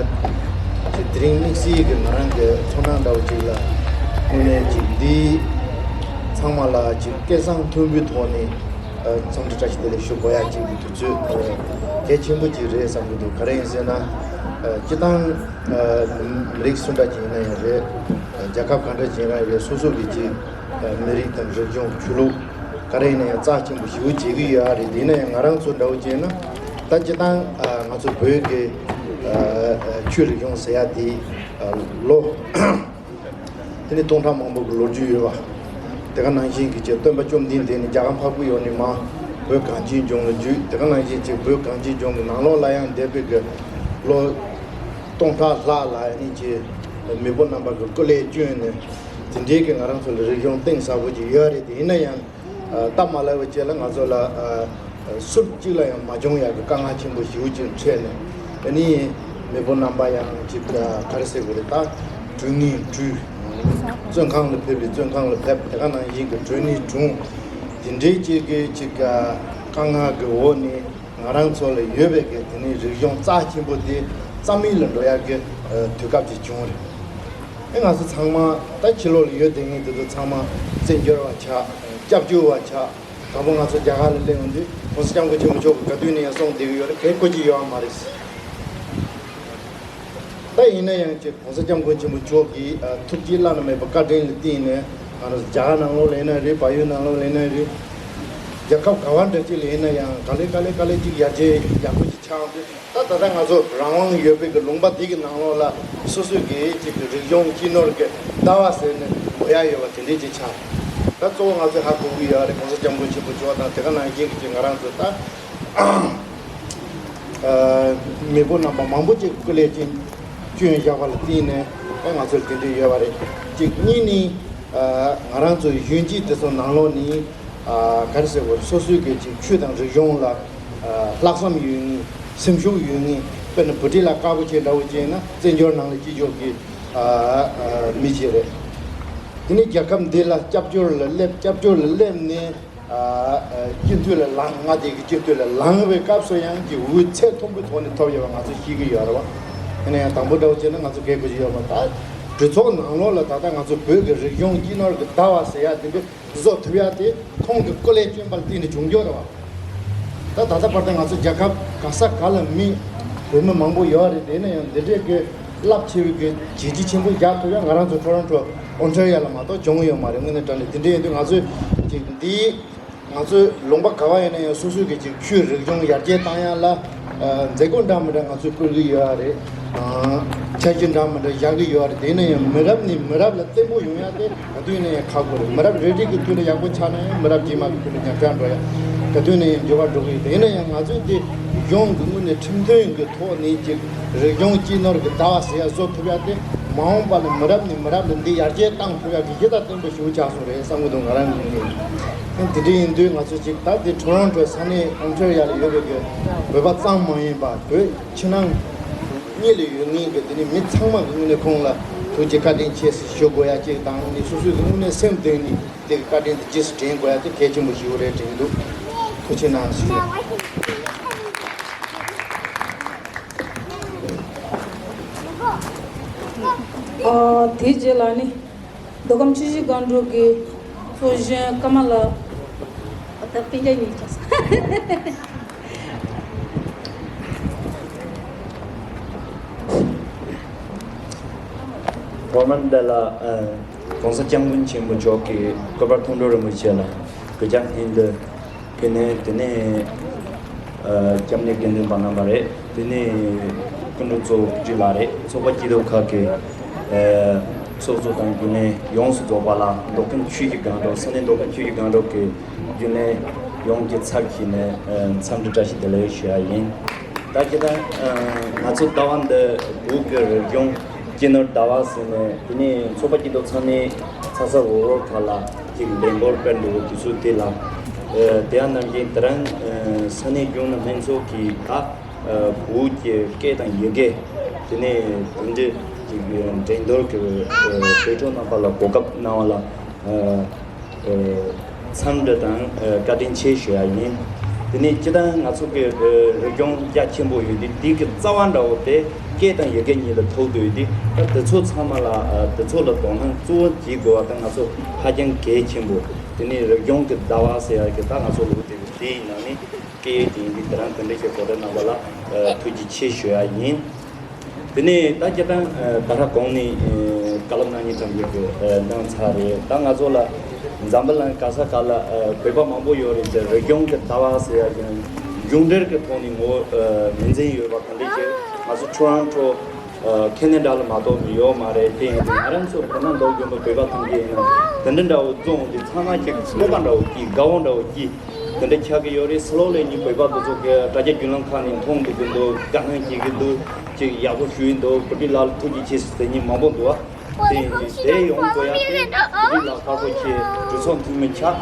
ཅིག་དེ་རིང་དམིགས་བསལ་གྱི་ང་རང་གི་ཚོར་སྣང་འདྲ་བོ་ཅིག་ལ་དངོས་གནས་ཅིག་འདི་ཚང་མ་ལ་ཅིག་སྐད་གསང་མཐོན་པོའི་ཐོག་ནས་ཨ་འཚམས་འདྲི་བཀྲ་ཤིས་བདེ་ལེགས་ཞུ་དགོས་ཡ་ཅིག་གི་དུས་ཚོད་ཨ་གལ་ཆེན་པོ་ཅིག་རེད་བསམ་གྱི་འདུག་ག་རེ་ཡིན་ཟེར་ན་ཨ་སྤྱི་བཏང་ཨ་མི་རིགས་སུ་འདྲ་ཅིག་ཡིན་ན་ཡང་རེད། ཨ་རྒྱལ་ཁབ་ག་འདྲ་ཅིག་ཡིན་ན་ཡང་རེད། སོ་སོ་གི་ཅིག་ཨ་མི་རིགས་དང་རིག་གཞུང་ཆོས་ལུགས་ག་རེ་ཡིན་ན་ཡང་རྩ་ཆེན་པོ་ཞེ་པོ་བྱེད་ཀྱི་ཡོད་རེད། དེ་ཡིན་ན་ཡང་ང་རང་ཚོ་འདྲ་བོ་བྱས་ན་ད་སྤྱི་བཏང་ཨ་ང་ཚོ་བོད་ཀྱི་ཨ་ཨ་ཆོས་རིག་གཞུང་ཟེར་ཡ་དེ་ཨ་ལོ་དེ་ནི་སྟོང་ཕྲག་མང་པོ་གི་ལོ་རྒྱུས་ཡོད་པ། དེ་ག་ནང་བཞིན་གྱི་ཅིག་སྟོན་པ་བཅོམ་ལྡན་འདས་ནི་རྒྱ་གར་འཕགས་པའི་ཡུལ་ནས་མར་བོད་གངས་ཅན་ལྗོངས་ལ་བརྒྱུད། དེ་ག་ནང་བཞིན་ཅིག་བོད་གངས་ཅན་ལྗོངས་ཀྱི་ནང་ལོགས་ལ་ཡང་འདས་པའི་གི་ལོ་སྟོང་ཕྲག་ལྷག་ལ་ནི་ཅིག་མེས་པོ་རྣམ་པ་གི་སྐུ་ལས་བསྐྱོན་ནས་དེ་འདྲའི་གི་ང་རང་ཚོ་ལ་རིག་གཞུང་གཏིང་ཟབ་པོ་ཅིག་ཡོད་རེད། དེ་ཡིན་ན་ཡང་ཨ་སྟབས་མ་ལེགས་པ་བཅས་ལ་ང་ཚོ་ལ་ཨ་ཨ་ཟུར་གཅིག་ལ་ཡང་མ་འབྱུང་ཡག་གི་དཀའ་ངལ་ཆེན་པོ་ཞེ་པོ་ཅིག་འཕྲད་ནས། ཨ་ནི་མེས་པོ་རྣམ་པ་ཡང་ཅིག་ཨ་ག་རེ་ཟེར་དགོས་རེད། ད་བྲོས་ནས་བྲོས། བཙོན་ཁང་ལ་ཕེབས་པའི་བཙོན་ཁང་ལ་ཕེབས། དེ་ག་ནང་བཞིན་གྱི་བྲོས་ནས་བྲོས། དེ་འདྲའི་ཅིག་གི་ཅིག་ཨ་དཀའ་ངལ་གྱི་འོག་ནས་ང་རང་ཚོ་ལ་ཡོད་པའི་གི་དེ་ནི་རིག་གཞུང་རྩ་ཆེན་པོ་དེ་རྩ་མེད་ལ་འགྲོ་ཡག་གི་ཨ་དུས་སྐབས་ཅིག་བྱུང་རེད། ཨེ་ང་ཚོ་ཚང་མ་ད་ཕྱི་ལོགས་ལ་ཡོད་བསྡད་མཁན་དེ་ཚོ་ཚང་མ་བཙན་བྱོལ་བ་ཆགས། སྐྱབས་བཅོལ་བ་ཆགས། དང་པོ་ང་ཚོ་རྒྱ་གར་ལ་སླེབས་ཡོང་དུས་༸གོང་ས་༸སྐྱབས་མགོན་ཆེན་པོ་མཆོག་གིས་ག་དུས་ནས་ཡང་གསུངས་བསྡད་ཀྱི་ཡོད་རེད། གལ་གོ་གི་ཡོད་མ་རེད། ད་ཡིན་ན་ཡང་ཅིག་༸གོང་ས་༸སྐྱབས་མགོན་ཆེན་པོ་མཆོག་གི་ཨ་ཐུགས་བསྐྱེད་བླ་ན་མེད་པའི་བཀའ་དྲིན་ལ་བརྟེན་ནས་ང་རང་ཚོ་རྒྱ་གར་ནང་ལོགས་ལ་ཡིན་ན་རེད། བལ་ཡུལ་ནང་ལོགས་ལ་ཡིན་ན་རེད། རྒྱལ་ཁབ་ག་བ་འདྲ་ཅིག་ལ་ཡིན་ན་ཡང་ག་ལེ་ག་ལེ་ག་ལེ་ཅིག་ཡར་རྒྱས་ཡག་པོ་ཅིག་ཆགས་འདུག་ད་ད་ལྟ་ང་ཚོ་རང་དབང་ཡོད་པའི་གི་ལུང་པ་འདི་གི་ནང་ལོགས་ལ་སོ་སོའི་གི་ཅིག་གི་རིག་གཞུང་སྤྱི་ནོར་གི་ཟླ་བ་ཟེར་ནས་འབོད་ཡ་ཡོད་པ་དེ་འདྲས་ཅིག་ཆགས། ད་གཙོ་བོ་ང་ཚོས་ཧ་གོ་གི་ཡོད་རེད། ༸གོང་ས་༸སྐྱབས་མགོན་ཆེན་པོ་མཆོག་དང་དེ་ག་ནང་བཞིན་གི་ཅིག་ང་རང་ཚོ་ད་ཨ་མེས་པོ་རྣམ་པ་མང་པོ་ཅིག་སྐུ་ལས་ཅིག་བསྐྱོན་བཞག་པ་ལ་བརྟེན་ནས་ད་ང་ཚོར་དེ་འདྲས་ཡོད་པ་རེད། གཅིག་གཉིས་ནི་ཨ་ང་རང་ཚོའི་གཞོན་སྐྱེས་དེ་ཚོ་ནང་ལོགས་ནི་ཨ་ག་རེ་ཟེར་དགོས་རེད། སོ་སོའི་གི་ཅིག་ཆོས་དང་རིག་གཞུང་ལ་ཨ་ལྷག་བསམ་ཡོད་མཁན། སེམས་ཤུགས་ཡོད་མཁན། དཔེར་ན་བྷི་ཊི་ལ་དཀར་པོ་ཆེ་འདྲ་བོ་བྱས་ན་བཙན་བྱོལ་ནང་ལ་སྐྱེས་ཕྱོགས་ཀྱི་ཨ་ཨ་མི་ཅིག་རེད། དེ་ནས་རྒྱལ་ཁབ་འདི་ལ་སྐྱབས་བཅོལ་ལ་སླེབས། སྐྱབས་བཅོལ་ལ་སླེབས་ནས་ཨ་ཨ་སྤྱི་འཐུས་ལ་ལངས། མངའ་སྡེ་གི་སྤྱི་འཐུས་ལ་ལངས་པའི་སྐབས་སུ་ཡང་གི་འོད་ཚད་མཐོན་པོའི་ཐོག་ནས་ཐོབ་ཡོད་པ་ང་ཚོས་ཤེས་ཀྱི་ཡོད་རེད་བ། དེ་ནས་ཡང་དང་པོ་འདྲ་བོ་བྱས་ན་ང་ཚོ་གལ་དགོས་ཀྱི་ཡོད་པ། ད་གྲོས་ཚོགས་ནང་ལོགས་ལ་ད་ལྟ་ང་ཚོ་བོད་ཀྱི་རིག་གཞུང་སྤྱི་ནོར་གྱི་ཟླ་བ་ཟེར་ཡ་དེ་འདྲ་བཟོ་ཐུབ་ཡ་དེ་ཁོང་གི་སྐུ་ལས་བསྐྱོན་པ་ལ་བརྟེན་ནས་བྱུང་རྒྱུ་རེད་བ། ད་ད་ལྟ་བར་དུ་ང་ཚོ་རྒྱལ་ཁབ་ག་ས་ག་ལ་མི་བོད་མི་མང་པོ་ཡོད་རེད། དེ་ན་ཡང་འདི་འདྲའི་གི་རླབས་ཆེ་བའི་གི་བྱས་རྗེས་ཆེན་པོ་རྒྱག་ཐུབ་ཡ་ང་རང་ཚོ་ཊོ་རོན་ཊོ་ཨོན་ཊ་རི་ཡོ་ལ་མ་གཏོགས་བྱུང་ཡོད་མ་རེད། དངོས་གནས་དྲང་གནས་དེ་འདྲ་ཡིན་དུས་ང་ཚོས་ཅིག་འདི་ང་ཚོའི་ལུང་པ་ག་བ་ཡིན་ན་ཡང་སོ་སོའི་གི་ཅིག་ཆོས་རིག་གཞུང་ཡར་རྒྱས་བཏང་ཡ་ལ་ཨ་མཛད་སྒོ་འདྲ་མི་འདྲ་ང་ཚོས་སྤེལ་གི་ཡོད་རེད། ཨ་འཆར་གཞི་འདྲ་མི་འདྲ་བཞག་གི་ཡོད་རེད། དེ་ཡིན་ན་ཡང་མི་རབས་ནས་མི་རབས་ལ་བརྟན་པོ་ཡོང་ཡ་དེ་ག་དུས་ནས་ཡང་ཁག་པོ་རེད། མི་རབས་རེ་རེ་གི་དུས་ལ་ཡག་པོ་ཆགས་ན་ཡང་མི་རབས་རྗེས་མ་གི་དུས་ལ་ཉམས་ཆག་འགྲོ་ཡ་ག་དུས་ནས་ཡང་འགྱུར་བ་འགྲོ་གི་ཡོད། དེ་ཡིན་ན་ཡང་ང་ཚོས་དེ་གཞུང་གི་ངོས་ནས་ཁྲིམས་མཐུན་གི་ཐོག་ནས་ཅིག་རིག་གཞུང་སྤྱི་ནོར་གི་ཟླ་བ་ཟེར་ཡ་བཟོ་ཐུབ་ཡ་དེ་མ་འོངས་པ་ལ་མི་རབས་ནས་མི་རབས་ལ་འདི་ཡར་རྒྱས་བཏང་ཐུབ་ཡ་གི་གཞི་རྩ་བརྟན་པོ་ཞིག་ཆགས་སོང་རེད་བསམ་གི་འདུག་ང་རང་གི་ངོས་ནས། དེ་འདྲ་ཡིན་དུས་ང་ཚོ་ཅིག་ད་དེ་ཊོ་རོན་ཊོ་ས་གནས་ཨོན་ཊ་རི་ཡོ་ལ་ཡོད་པའི་གི་བོད་པ་ཙམ་མ་ཡིན་པ་བོད་ཕྱི་ནང་གཉིས་ལ་ཡོད་མཁན་གྱི་དེ་ནི་མི་ཚང་མ་གི་ངོས་ནས་ཁོང་ལ་ཐུགས་རྗེ་བཀའ་དྲིན་ཆེ་ཟེར་ཞུ་དགོས་ཡ་གཅིག་དང་། ནི་སོ་སོའི་གི་དངོས་གནས་སེམས་གཏིང་ནས་དེ་གི་བཀའ་དྲིན་དེ་རྗེས་སུ་དྲན་དགོས་ཡ་དེ་གལ་ཆེན་པོ་ཞིག་རེད་དྲན་གྱི་འདུག་ཐུགས་རྗེ་གནང་ཞུ། ཨ་དེའི་རྗེས་ལ་ནི། མདོ་ཁམས་ཆུ་བཞི་སྒང་དྲུག་གི་ཚོགས་གཞོན་ཀརྨ་ལགས། ད་སྤུན་ཀྱག་གཉིས་ཀྱང་། ཐོག་མར་འདི་ལ་༸གོང་ས་༸སྐྱབས་མགོན་ཆེན་པོ་མཆོག་གི་སྐུ་པར་མཐོང་གྲོལ་རིན་པོ་ཆེ་ལ་གུས་ཕྱག་སྙིང་འདུས་ཕུལ་ནས། དེ་ནས་སྐྱབས་གནས་དགེ་འདུན་པ་རྣམ་པ་རེད། དེ་ནས་སྐུ་མགྲོན་གཙོ་བོ་ཀྲི་ལགས་རེད། ཚོགས་པ་སྐྱིད་སྡུག་ཁག་གི་ཚོགས་གཙོ་དང་རྒྱུན་ལས་ཡོངས་སུ་རྫོགས་པ་ལ། མདོ་ཁམས་ཆུ་བཞི་སྒང་དྲུག་ས་གནས་མདོ་ཁམས་ཆུ་བཞི་སྒང་དྲུག་གི་རྒྱུན་ལས་ཡོངས་ཀྱི་ཚབ་བྱས་ནས་འཚམས་འདྲི་བཀྲ་ཤིས་བདེ་ལེགས་ཞུ་ཡ་ཡིན། ད་ཁྱེད་ད་ང་ཚོ་ཟླ་བ་འདི་བོད་ཀྱི་རིག་གཞུང་སྤྱི་ནོར་ཟླ་བ་ཟེར་ནས། དེ་ནས་ཚོགས་པ་སྐྱིད་སྡུག་ཚང་མས་ཚ་ཚ་འུར་འུར་ཁ་ལ་ཅིག་ལས་འགུལ་སྤེལ་འདུག་དུས་ཚོད་དེ་ལ། དེ་ཡང་ནམ་རྒྱུན་དེ་རིང་ས་གནས་རྒྱུན་ལ་སྨན་ཚོགས་ཀྱིས་ད་བོད་ཀྱི་སྐད་དང་ཡི་གེ། དེ་ནས་དེ་འདྲའི་ཅིག་འགྲན་བསྡུར་གྱི་བོད་ཕྲུག་རྣམ་པ་ལ་གོ་སྐབས་གནང་བ་ལ། འཚམས་འདྲི་དང་བཀའ་དྲིན་ཆེ་ཞུ་ཡ་ཡིན། དེ་ནས་སྤྱིར་བཏང་ང་ཚོ་གི་རིག་གཞུང་རྒྱ་ཆེན་པོ་ཡོད་དུས། དེ་གི་རྩ་བ་འདྲ་བོ་དེ་སྐད་དང་ཡི་གེ་གཉིས་ལ་ཐུག་དུས། དེ་ད་དེ་ཚོ་ཚང་མ་ལ་དེ་ཚོ་ལ་དོ་སྣང་གཙོ་བོ་བྱེད་དགོས་པ་ད་ང་ཚོ་ཧ་ཅང་གལ་ཆེན་པོ། དེ་ནས་རིག་གཞུང་གི་ཟླ་བ་ཟེར་ཡ་གི་ད་ང་ཚོ་ལོ་དེ་དེ་ཡིན་ན་ནི་སྐད་ཡིག་དེ་ཡིན་དུས། དེ་རིང་དེ་འདྲ་ཞིག་གོ་སྒྲིག་གནང་བ་ལ་ཐུགས་རྗེ་ཆེ་ཞུ་ཡ་ཡིན། དེ་ནས་ད་སྤྱིར་བཏང་ད་ལྟ་གོང་ནས་བཀའ་སློབ་གནང་མཁན་ཐམས་ཅད་ཀྱིས་གནང་ཚར་རེད། ད་ང་ཚོ་ལ་འཛམ་བུ་གླིང་ག་ས་ག་ལ་བོད་པ་མང་པོ་ཡོད་རེད་དེ། རིག་གཞུང་གི་ཟླ་བ་ཟེར་ཡ་ཀྱང་གཞུང་འབྲེལ་གྱི་ཐོག་ནས་ངོས་ངོས་འཛིན་ཡོད་པ་ག་འདྲ་ཞིག་ང་ཚོ་ཊོ་རོན་ཊོ་ཁེ་ན་ཌ་ལ་མ་གཏོགས་མི་ཡོད་མ་རེད། དེ་ཡིན་དུས་ང་རང་ཚོ་བོད་ནང་འདུག་རྒྱུ་མི་བོད་པ་ཐམས་ཅད་ཡིན་ན་དེ་འདྲ་འདྲ་བོ་བཙོང་དུས་ཚང་མ་ཅིག་སྤོབས་པ་འདྲ་བོ་སྐྱེས། དགའ་བོ་འདྲ་བོ་སྐྱེས། དེ་འདྲ་ཆགས་ཀྱི་ཡོད་རེད། སློབ་ལས་ཉིན་བོད་པ་དེ་ཚོ་གི་དྲ་རྒྱ་བརྒྱུད་ལམ་ཁག་ནས་མཐོང་འདུག་གི་འདུག་དཀའ་ངལ་འཕྲད་ཀྱི་འདུག་ཅིག་ཡག་པོ་ཞུས་འདུག་བུ་ཁྲིད་ལགས་ལ་ཐུགས་རྗེ་ཆེ་ཟེར་མཁན་མང་པོ་འདུག་ཨ། དེ་ཡིན་དུས་དེ་ཡོང་དགོས་ཡ་དེ་བུ་ཁྲིད་ལགས་དཀར་པོ་ཆེ་གྲོས་ཚོགས་འཐུས་མི་ཆགས་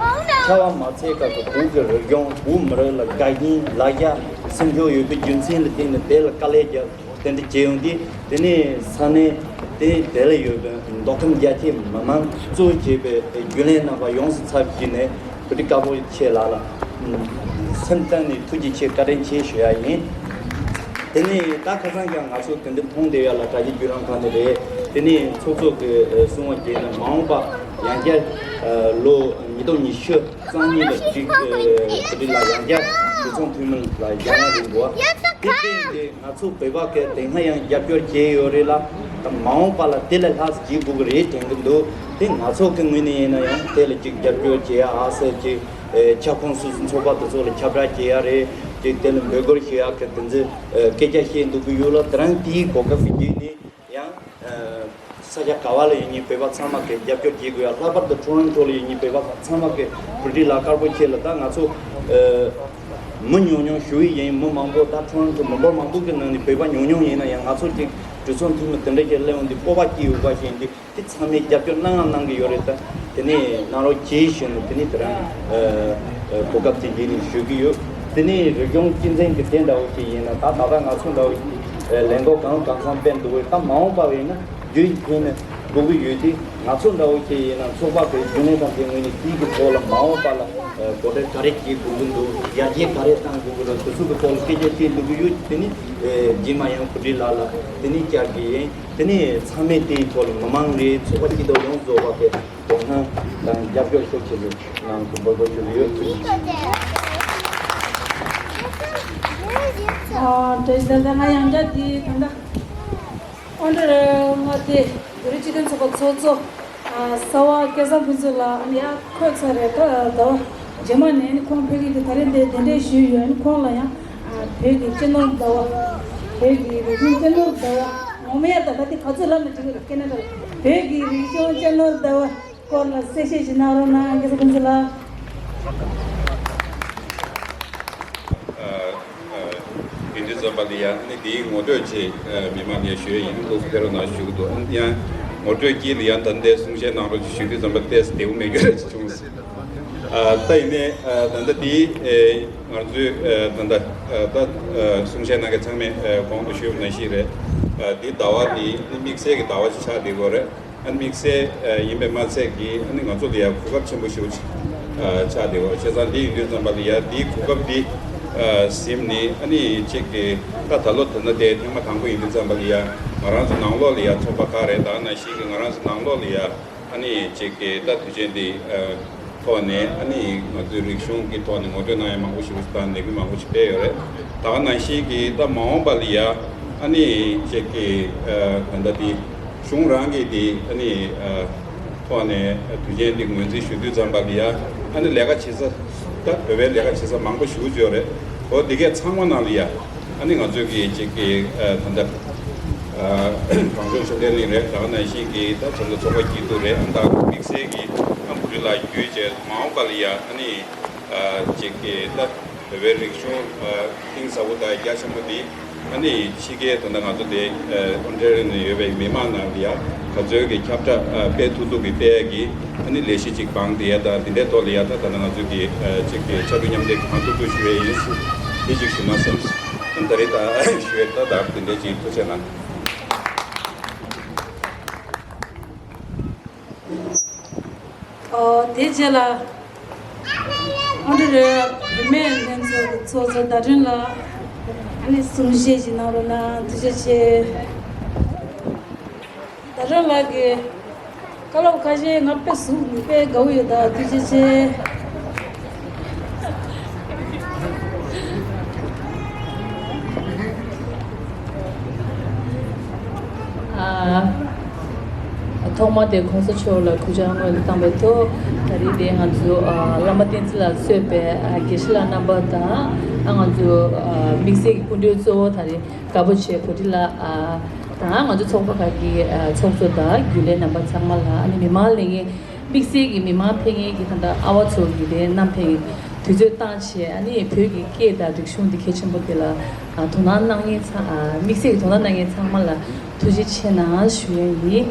ཆགས་པ་མ་ཚད་ཀ་གི་བོད་ཀྱི་རིག་གཞུང་བོད་མི་རིགས་ལ་དགའ་མཁན་ལ་རྒྱ་སེམས་ཤུགས་ཡོད་པའི་རྒྱུ་མཚན་ལ་བརྟེན་ནས་དེ་ལ་དཀའ་ལས་རྒྱབ། དེ་འདྲ་བྱས་ཡོང་དུས་དེ་ནས་ས་གནས་དེ་དེ་ལ་ཡོད་པའི་མདོ་ཁམས་རྒྱ་ཆེའི་མི་མང་གཙོ་བྱས་པའི་རྒྱུན་ལས་རྣམ་པ་ཡོངས་སུ་ཚབ་བྱས་ནས་བུ་ཁྲིད་དཀར་པོ་ཆེ་ལགས་ལ་སེམས་གཏིང་ནས་ཐུགས་རྗེ་ཆེ་བཀའ་དྲིན་ཆེ་ཞུ་ཡ་ཡིན། དེ་ནས་ད་ཁ་སང་ཀྱང་ང་ཚོ་དེ་འདྲ་མཐོང་བསྡད་ཡ་ལ་དྲ་རྒྱའི་བརྒྱུད་ལམ་ཁག་ནས་རེད། དེ་ནས་ཚོགས་གཙོ་གིས་གསུངས་པ་བྱས་ན་མ་འོངས་པ་ཡང་བསྐྱར་ལོ་ཉིས་སྟོང་ཉི་ཤུ་རྩ་གཉིས་ལ་གཅིག་བུ་ཁྲིད་ལགས་ཡང་བསྐྱར་གྲོས་ཚོགས་འཐུས་མི་ལ་ཡང་ཡང་རིང་པོ་དེ་བརྟེན་ཏེ། ང་ཚོ་བོད་པ་གིས་དེ་སྔ་ཡང་རྒྱབ་སྐྱོར་བྱས་ཡོད་རེད་ལ། ད་མ་འོངས་པ་ལ་དེ་ལས་ལྷག་ཙམ་བྱེད་དགོས་ཀྱི་རེད་དྲན་གྱི་འདུག་དེ་ང་ཚོ་གི་ངོས་ནས་ཡིན་ན་ཡང་དེ་ལ་ཅིག་རྒྱབ་སྐྱོར་བྱེད་ཡ་ཨ་ཟེར་ཅིག་ཨེ་ཁྱབ་ཁོངས་སོ་སོའི་ཚོགས་པ་དེ་ཚོ་ལ་ཁྱབ་བསྒྲགས་བྱེད་ཡ་རེད། ཅིག་དེ་ལ་འབོད་སྐུལ་བྱེད་ཡ་གི་དེ་ཚོའི་ཨེ་སྐད་ཆ་བཤད་འདུག་གི་ཡོད་ལ། དེ་རིང་དེའི་གོ་སྐབས་ཀྱི་བརྒྱུད་ནས་ཡང་ཨེ་ས་ཆ་ག་བ་ལ་ཡིན་ནའི་བོད་པ་ཚང་མ་གིས་རྒྱབ་སྐྱོར་བྱེད་དགོས་ཡ། ལྷག་པར་དུ་ཊོ་རོན་ཊོ་ལ་ཡིན་ནའི་བོད་པ་ཚང་མ་གིས་བུ་ཁྲིད་ལགས་དཀར་པོ་ཆེ་ལ་ད་ང་ཚོ་ཨེ། མི་ཉུང་ཉུང་ཞུ་ཡི་ཡིན། མི་མང་པོ་ད་ཊོ་རོན་ཊོ་མི་འབོར་མང་པོ་གི་ནང་ནས་བོད་པ་ཉུང་ཉུང་ཡིན་ན་ཡང་། ང་ཚོ་ཅིག་གྲོས་ཚོགས་འཐུས་མི་དེ་འདྲ་ཞིག་སླེབས་ཡོང་དུས་སྤོབས་པ་སྐྱེ་ཡོད་པ་ཞིག་ཡིན་དུས། དེ་ཚང་མས་རྒྱབ་སྐྱོར་གནང་ཡང་གནང་གི་ཡོད་རེད། ད་དེ་ནས་གནང་རོགས་གྱིས་ཞུས་ནས་དེ་ནས་དེ་རིང་གོ་སྐབས་དེ་འདི་ནས་ཞུ་གི་ཡོད། དེ་ནས་རིག་གཞུང་སྤྱི་མཚན་གྱི་དེ་འདྲ་བོ་ཞིག་ཡིན་ན། ད་ད་ལྟ་ང་ཚོ་འདྲ་བོ་ཞིག་ལས་འགུལ་གང་གང་འཚམ་སྤེལ་འདུག་གས། ད་མ་འོངས་པ་བས་ན་རྒྱུན་འཁྱོངས་ནས་དགོས་ཀྱི་ཡོད་དུས། ང་ཚོ་འདྲ་བོ་ཞིག་ཡིན་ན་ཚོགས་པ་དེ་རྒྱུན་ལས་ཁང་དེ་ངོས་ནས་དེའི་གི་ཐོག་ལ་མ་འོངས་པ་ལ་གོ་སྒྲིག་ག་རེ་བྱེད་དགོས་ཀྱི་འདུག་ཡར་རྒྱས་ག་རེ་གཏང་དགོས་ཀྱི་འདུག་དེ་ཚོ་གི་ཐོག་ལ་སྐད་ཆ་བཤད་འདུག་གི་ཡོད། དེ་ནི་རྗེས་མ་ཡང་བུ་ཁྲིད་ལགས་ལ་དེ་ནི་བསྐྱར་གི་ཡིན། དེ་ནི་ཚང་མས་དེའི་ཐོག་ལ་མི་མང་རེད། ཚོགས་པ་སྐྱིད་སྡུག་ཡོངས་རྫོགས་པ་གི་དོ་སྣང་དང་རྒྱབ་སྐྱོར་ཤུགས་ཆེ་རུ་གནང་དགོས་པ་འབོད་སྐུལ་ཞུ་གི་ཡོད། ཨ་དེ་ད་ལྟ་ང་ཡང་བསྐྱར་དེ་ད་ལྟ། ཨོ་ནི་རེད། ང་དེ་བོད་རིགས་སྤྱི་མཐུན་ཚོགས་པ་ཚོགས་གཙོ་ཨ་གསར་པ་སྐལ་བཟང་ཕུན་ཚོགས་ལགས། ཨ་ནི་ཡར་འཁོད་ཚར་རེད། ད་ཟླ་བ་རྗེས་མ་ནས་ཨ་ནི་ཁོང་ཕེབས་ཀྱི་འདུག་ད་རེས་འདི་གདན་འདྲེན་ཞུས་ཡོད། ཨ་ནི་ཁོང་ལ་ཡང་ཨ་བོད་ཀྱི་སྤྱི་ནོར་ཟླ་བ། བོད་ཀྱི་རིག་གཞུང་སྤྱི་ནོར་ཟླ་བ་ངོ་མ་ཡ། ད་ད་དེ་ག་ཚོད་ལབ་ན་འགྲིག་གི་རེད། ཁེ་ན་ཌ་ལ་བོད་ཀྱི་རིག་གཞུང་སྤྱི་ནོར་ཟླ་བ་སྐོར་ལ་གསལ་བཤད་ཞིག་གནང་རོགས་གནང་། སྐལ་བཟང་ཕུན་ཚོགས་ལགས། ཨ་ཨ་ཡིན་དུས་ཙམ་པ་ལ་ཡ་ཨ་ནི་དེའི་ངོ་སྤྲོད་ཅིག་ཨ་མི་མང་ལ་ཡ་ཞུ་ཡ་ཡིན། ལོགས་སུ་ཕེབས་རོགས་གནང་ཞུ་གི་འདུག་ཨ་ནི་ཡང་ངོ་སྤྲོད་དཀྱིལ་ལ་ཡ་ད་ལྟའི་གསུང་བཤད་གནང་རོགས་ཞུ་དུས་ཙམ་པ་ཏོག་ཙམ་བདེ་པོ་མེད་རྒྱུ་རེད་བྱུང་སྲིད། ཨ་ད་ཡིན་ནའི་ཨ་ད་ལྟ་དེའི་ཨེ་ང་ཚོའི་ཨ་ད་ལྟ་ཨ་ད་ཨ་གསུང་བཤད་གནང་མཁན་ཚང་མས་ཨ་གོང་དུ་ཞུས་པ་ནང་བཞིན་རེད། ཨ་དེའི་ཟླ་བ་དེ་ཨ་ནི་དམིགས་བསལ་གྱི་ཟླ་བ་ཞིག་ཆགས་བསྡད་ཡོད་རེད། ཨ་ནི་དམིགས་བསལ་ཨ་ཡིན་པས་མ་ཚད་ཀྱི་ཨ་ནི་ང་ཚོ་ལ་ཡ་གོ་སྐབས་ཆེན་པོ་ཞིག་ཨ་ཆགས་བསྡད་ཡོད་རེད། བྱས་ཙང་འདི་ཡིན་དུས་ཙམ་པ་ལ་ཡ་འདིའི་གོ་སྐབས་འདི་ཨ་ཟིན་ནས་ཨ་ནི་ཅིག་གི་ད་ད་ལོ་ད་ལྟ་དེ་ཐེངས་མ་དང་པོ་ཡིན་དུས་ཙམ་པ་ལ་ཡ་ང་རང་ཚོ་ནང་ལོགས་ལ་ཡ་ཚོགས་པ་ཁག་རེད། ད་ནང་བཞིན་གྱི་ང་རང་ཚོ་ནང་ལོགས་ལ་ཡ་ཨ་ནི་ཅིག་གི་ད་དུས་ཆེན་འདི་ཨ་ཐོག་ནས་ཨ་ནི་ང་ཚོའི་རིག་གཞུང་གི་ཐོག་ནས་ངོ་སྤྲོད་གནང་ཡ་མང་པོ་ཞིག་དང་ལས་འགུལ་མང་པོ་ཞིག་སྤེལ་ཡོད་རེད། ད་ག་ནང་བཞིན་གྱི་ད་མ་འོངས་པ་ལ་ཡ་ཨ་ནི་ཅིག་གི་ཨ་ད་ལྟ་དེ་ གཞུང་རང་གིས་དེ་ཨ་ནི་ཨ་ཐོག་ནས་དུས་ཆེན་འདི་ངོས་འཛིན་ཞུ་དུས་ཙམ་པ་ལ་ཡ་ཨ་ནི་ལས་ཀ་བྱེད་ས་ད་བོད་པའི་ལས་ཀ་བྱེད་ས་མང་པོ་ཞེ་པོ་ཅིག་ཡོད་རེད། འོ་དེ་གས་ཚང་མ་ནང་ལ་ཡ་ཨ་ནི་ང་ཚོས་ཀྱི་ཅིག་གི་ཨ་ད་ལྟ་ཨ་གངས་ལྗོངས་བཅོམ་ལྡན་གླིང་རེད། ད་ག་ནང་བཞིན་གྱི་ད་ཚོགས་འདུ་ཚོགས་པ་སྐྱིད་སྡུག་རེད། ཨ་ད་དམིགས་བསལ་གྱི་ཨ་བོད་རིགས་ལ་བརྒྱུད་བྱས་མ་འོངས་པ་ལ་ཡ་ཨ་ནི་ཨ་ཅིག་གི་ད་བོད་པའི་རིག་གཞུང་ཨ་གཏིང་ཟབ་པོ་དང་རྒྱ་ཆེན་པོ་འདི་ཨ་ནི་ཕྱི་རྒྱལ་དུ་ད་ང་ཚོ་དེ་ཨོ་སི་ཊྲེ་ལི་ཡ་ནང་ཡོད་པའི་མི་མང་ནང་ལ་ཡ་ག་ཚོད་ཀྱི་ཁྱབ་བསྒྲགས་ཨ་སྤེལ་ཐུབ་ཐུབ་ཀྱི་སྤེལ་ཡ་གི་ཨ་ནི་ལས་གཞི་ཅིག་བང་དེ་ཡ་དང་དེ་འདྲའི་ཐོག་ལ་ཡ་ད་ད་ང་ཚོ་གི་ཨ་ཅིག་གི་ཕྱར་གྲུ་མཉམ་འདེགས་གང་ཐུབ་ཐུབ་ཞུ་ཡ་ཡིན། དེ་ཅིག་ཞུ་ན་བསམ། ཨ་ད་རེས་ད་ཞུ་ཡ་ད་ད་དེ་འདྲའི་ཅིག་ཐུགས་རྗེ་གནང་། ཨོ་དེ་རྗེས་ལ་ཨ་འདྲ་རེད། བུད་མེད་ལྷན་ཚོགས་ཀྱི་ཚོགས་གཙོ་ཟླ་སྒྲོན་ལགས་ཨ་ནི་གསུང་བཤད་ཅིག་གནང་རོགས་གནང་། ཐུགས་རྗེ་ཆེ། ཟླ་སྒྲོན་ལགས་ཀྱིས་བཀའ་སློབ་ཁ་ཤས་ང་དཔེ་ཟུག་དཔེ་དགའ་བོ་ཡོད། ད་ཐུགས་རྗེ་ཆེ། ཨ། ཐོག་མ་དེ་གོང་ས་མཆོག་ལ་གུས་ཕྱག་སྔོན་དུ་བཏང་བའི་ཐོག་ད་རེས་དེ་ང་ཚོ་ཨ་བླ་མ་བསྟན་འཛིན་ལགས་གཙོས་པའི་ཨ་དགེ་བཤེས་ལགས་རྣམ་པ་དང་། ཨ་ང་ཚོ་ཨ་དམིགས་བསལ་གྱི་སྐུ་མགྲོན་གཙོ་བོ་ད་རེས་དཀར་པོ་ཆེ་བོ་ཊི་ལགས་ཨ་དང་། ང་ཚོ་ཚོགས་པ་ཁག་གི་ཨ་ཚོགས་གཙོ་དང་རྒྱུན་ལས་རྣམ་པ་ཚང་མ་ལ། ཨ་ནི་མི་མང་ལས་འགན་དམིགས་བསལ་གྱི་མི་མང་ཕེབས་མཁན་གྱི་ད་ལྟ་ཨ་བ་ཚོ་གི་དེ་རྣམ་པས་དུས་ཚོད་བཏང་བྱས། ཨ་ནི་བོད་ཀྱི་སྐད་དང་རིག་གཞུང་འདི་གལ་ཆེན་པོ་དེ་ལ་ཨ་དོ་སྣང་གནང་མཁན་ཚང་ཨ་དམིགས་བསལ་གྱི་དོ་སྣང་གནང་མཁན་ཚང་མ་ལ་ཐུགས་རྗེ་ཆེ་གནང་ཞུ་ཡ་ཡིན།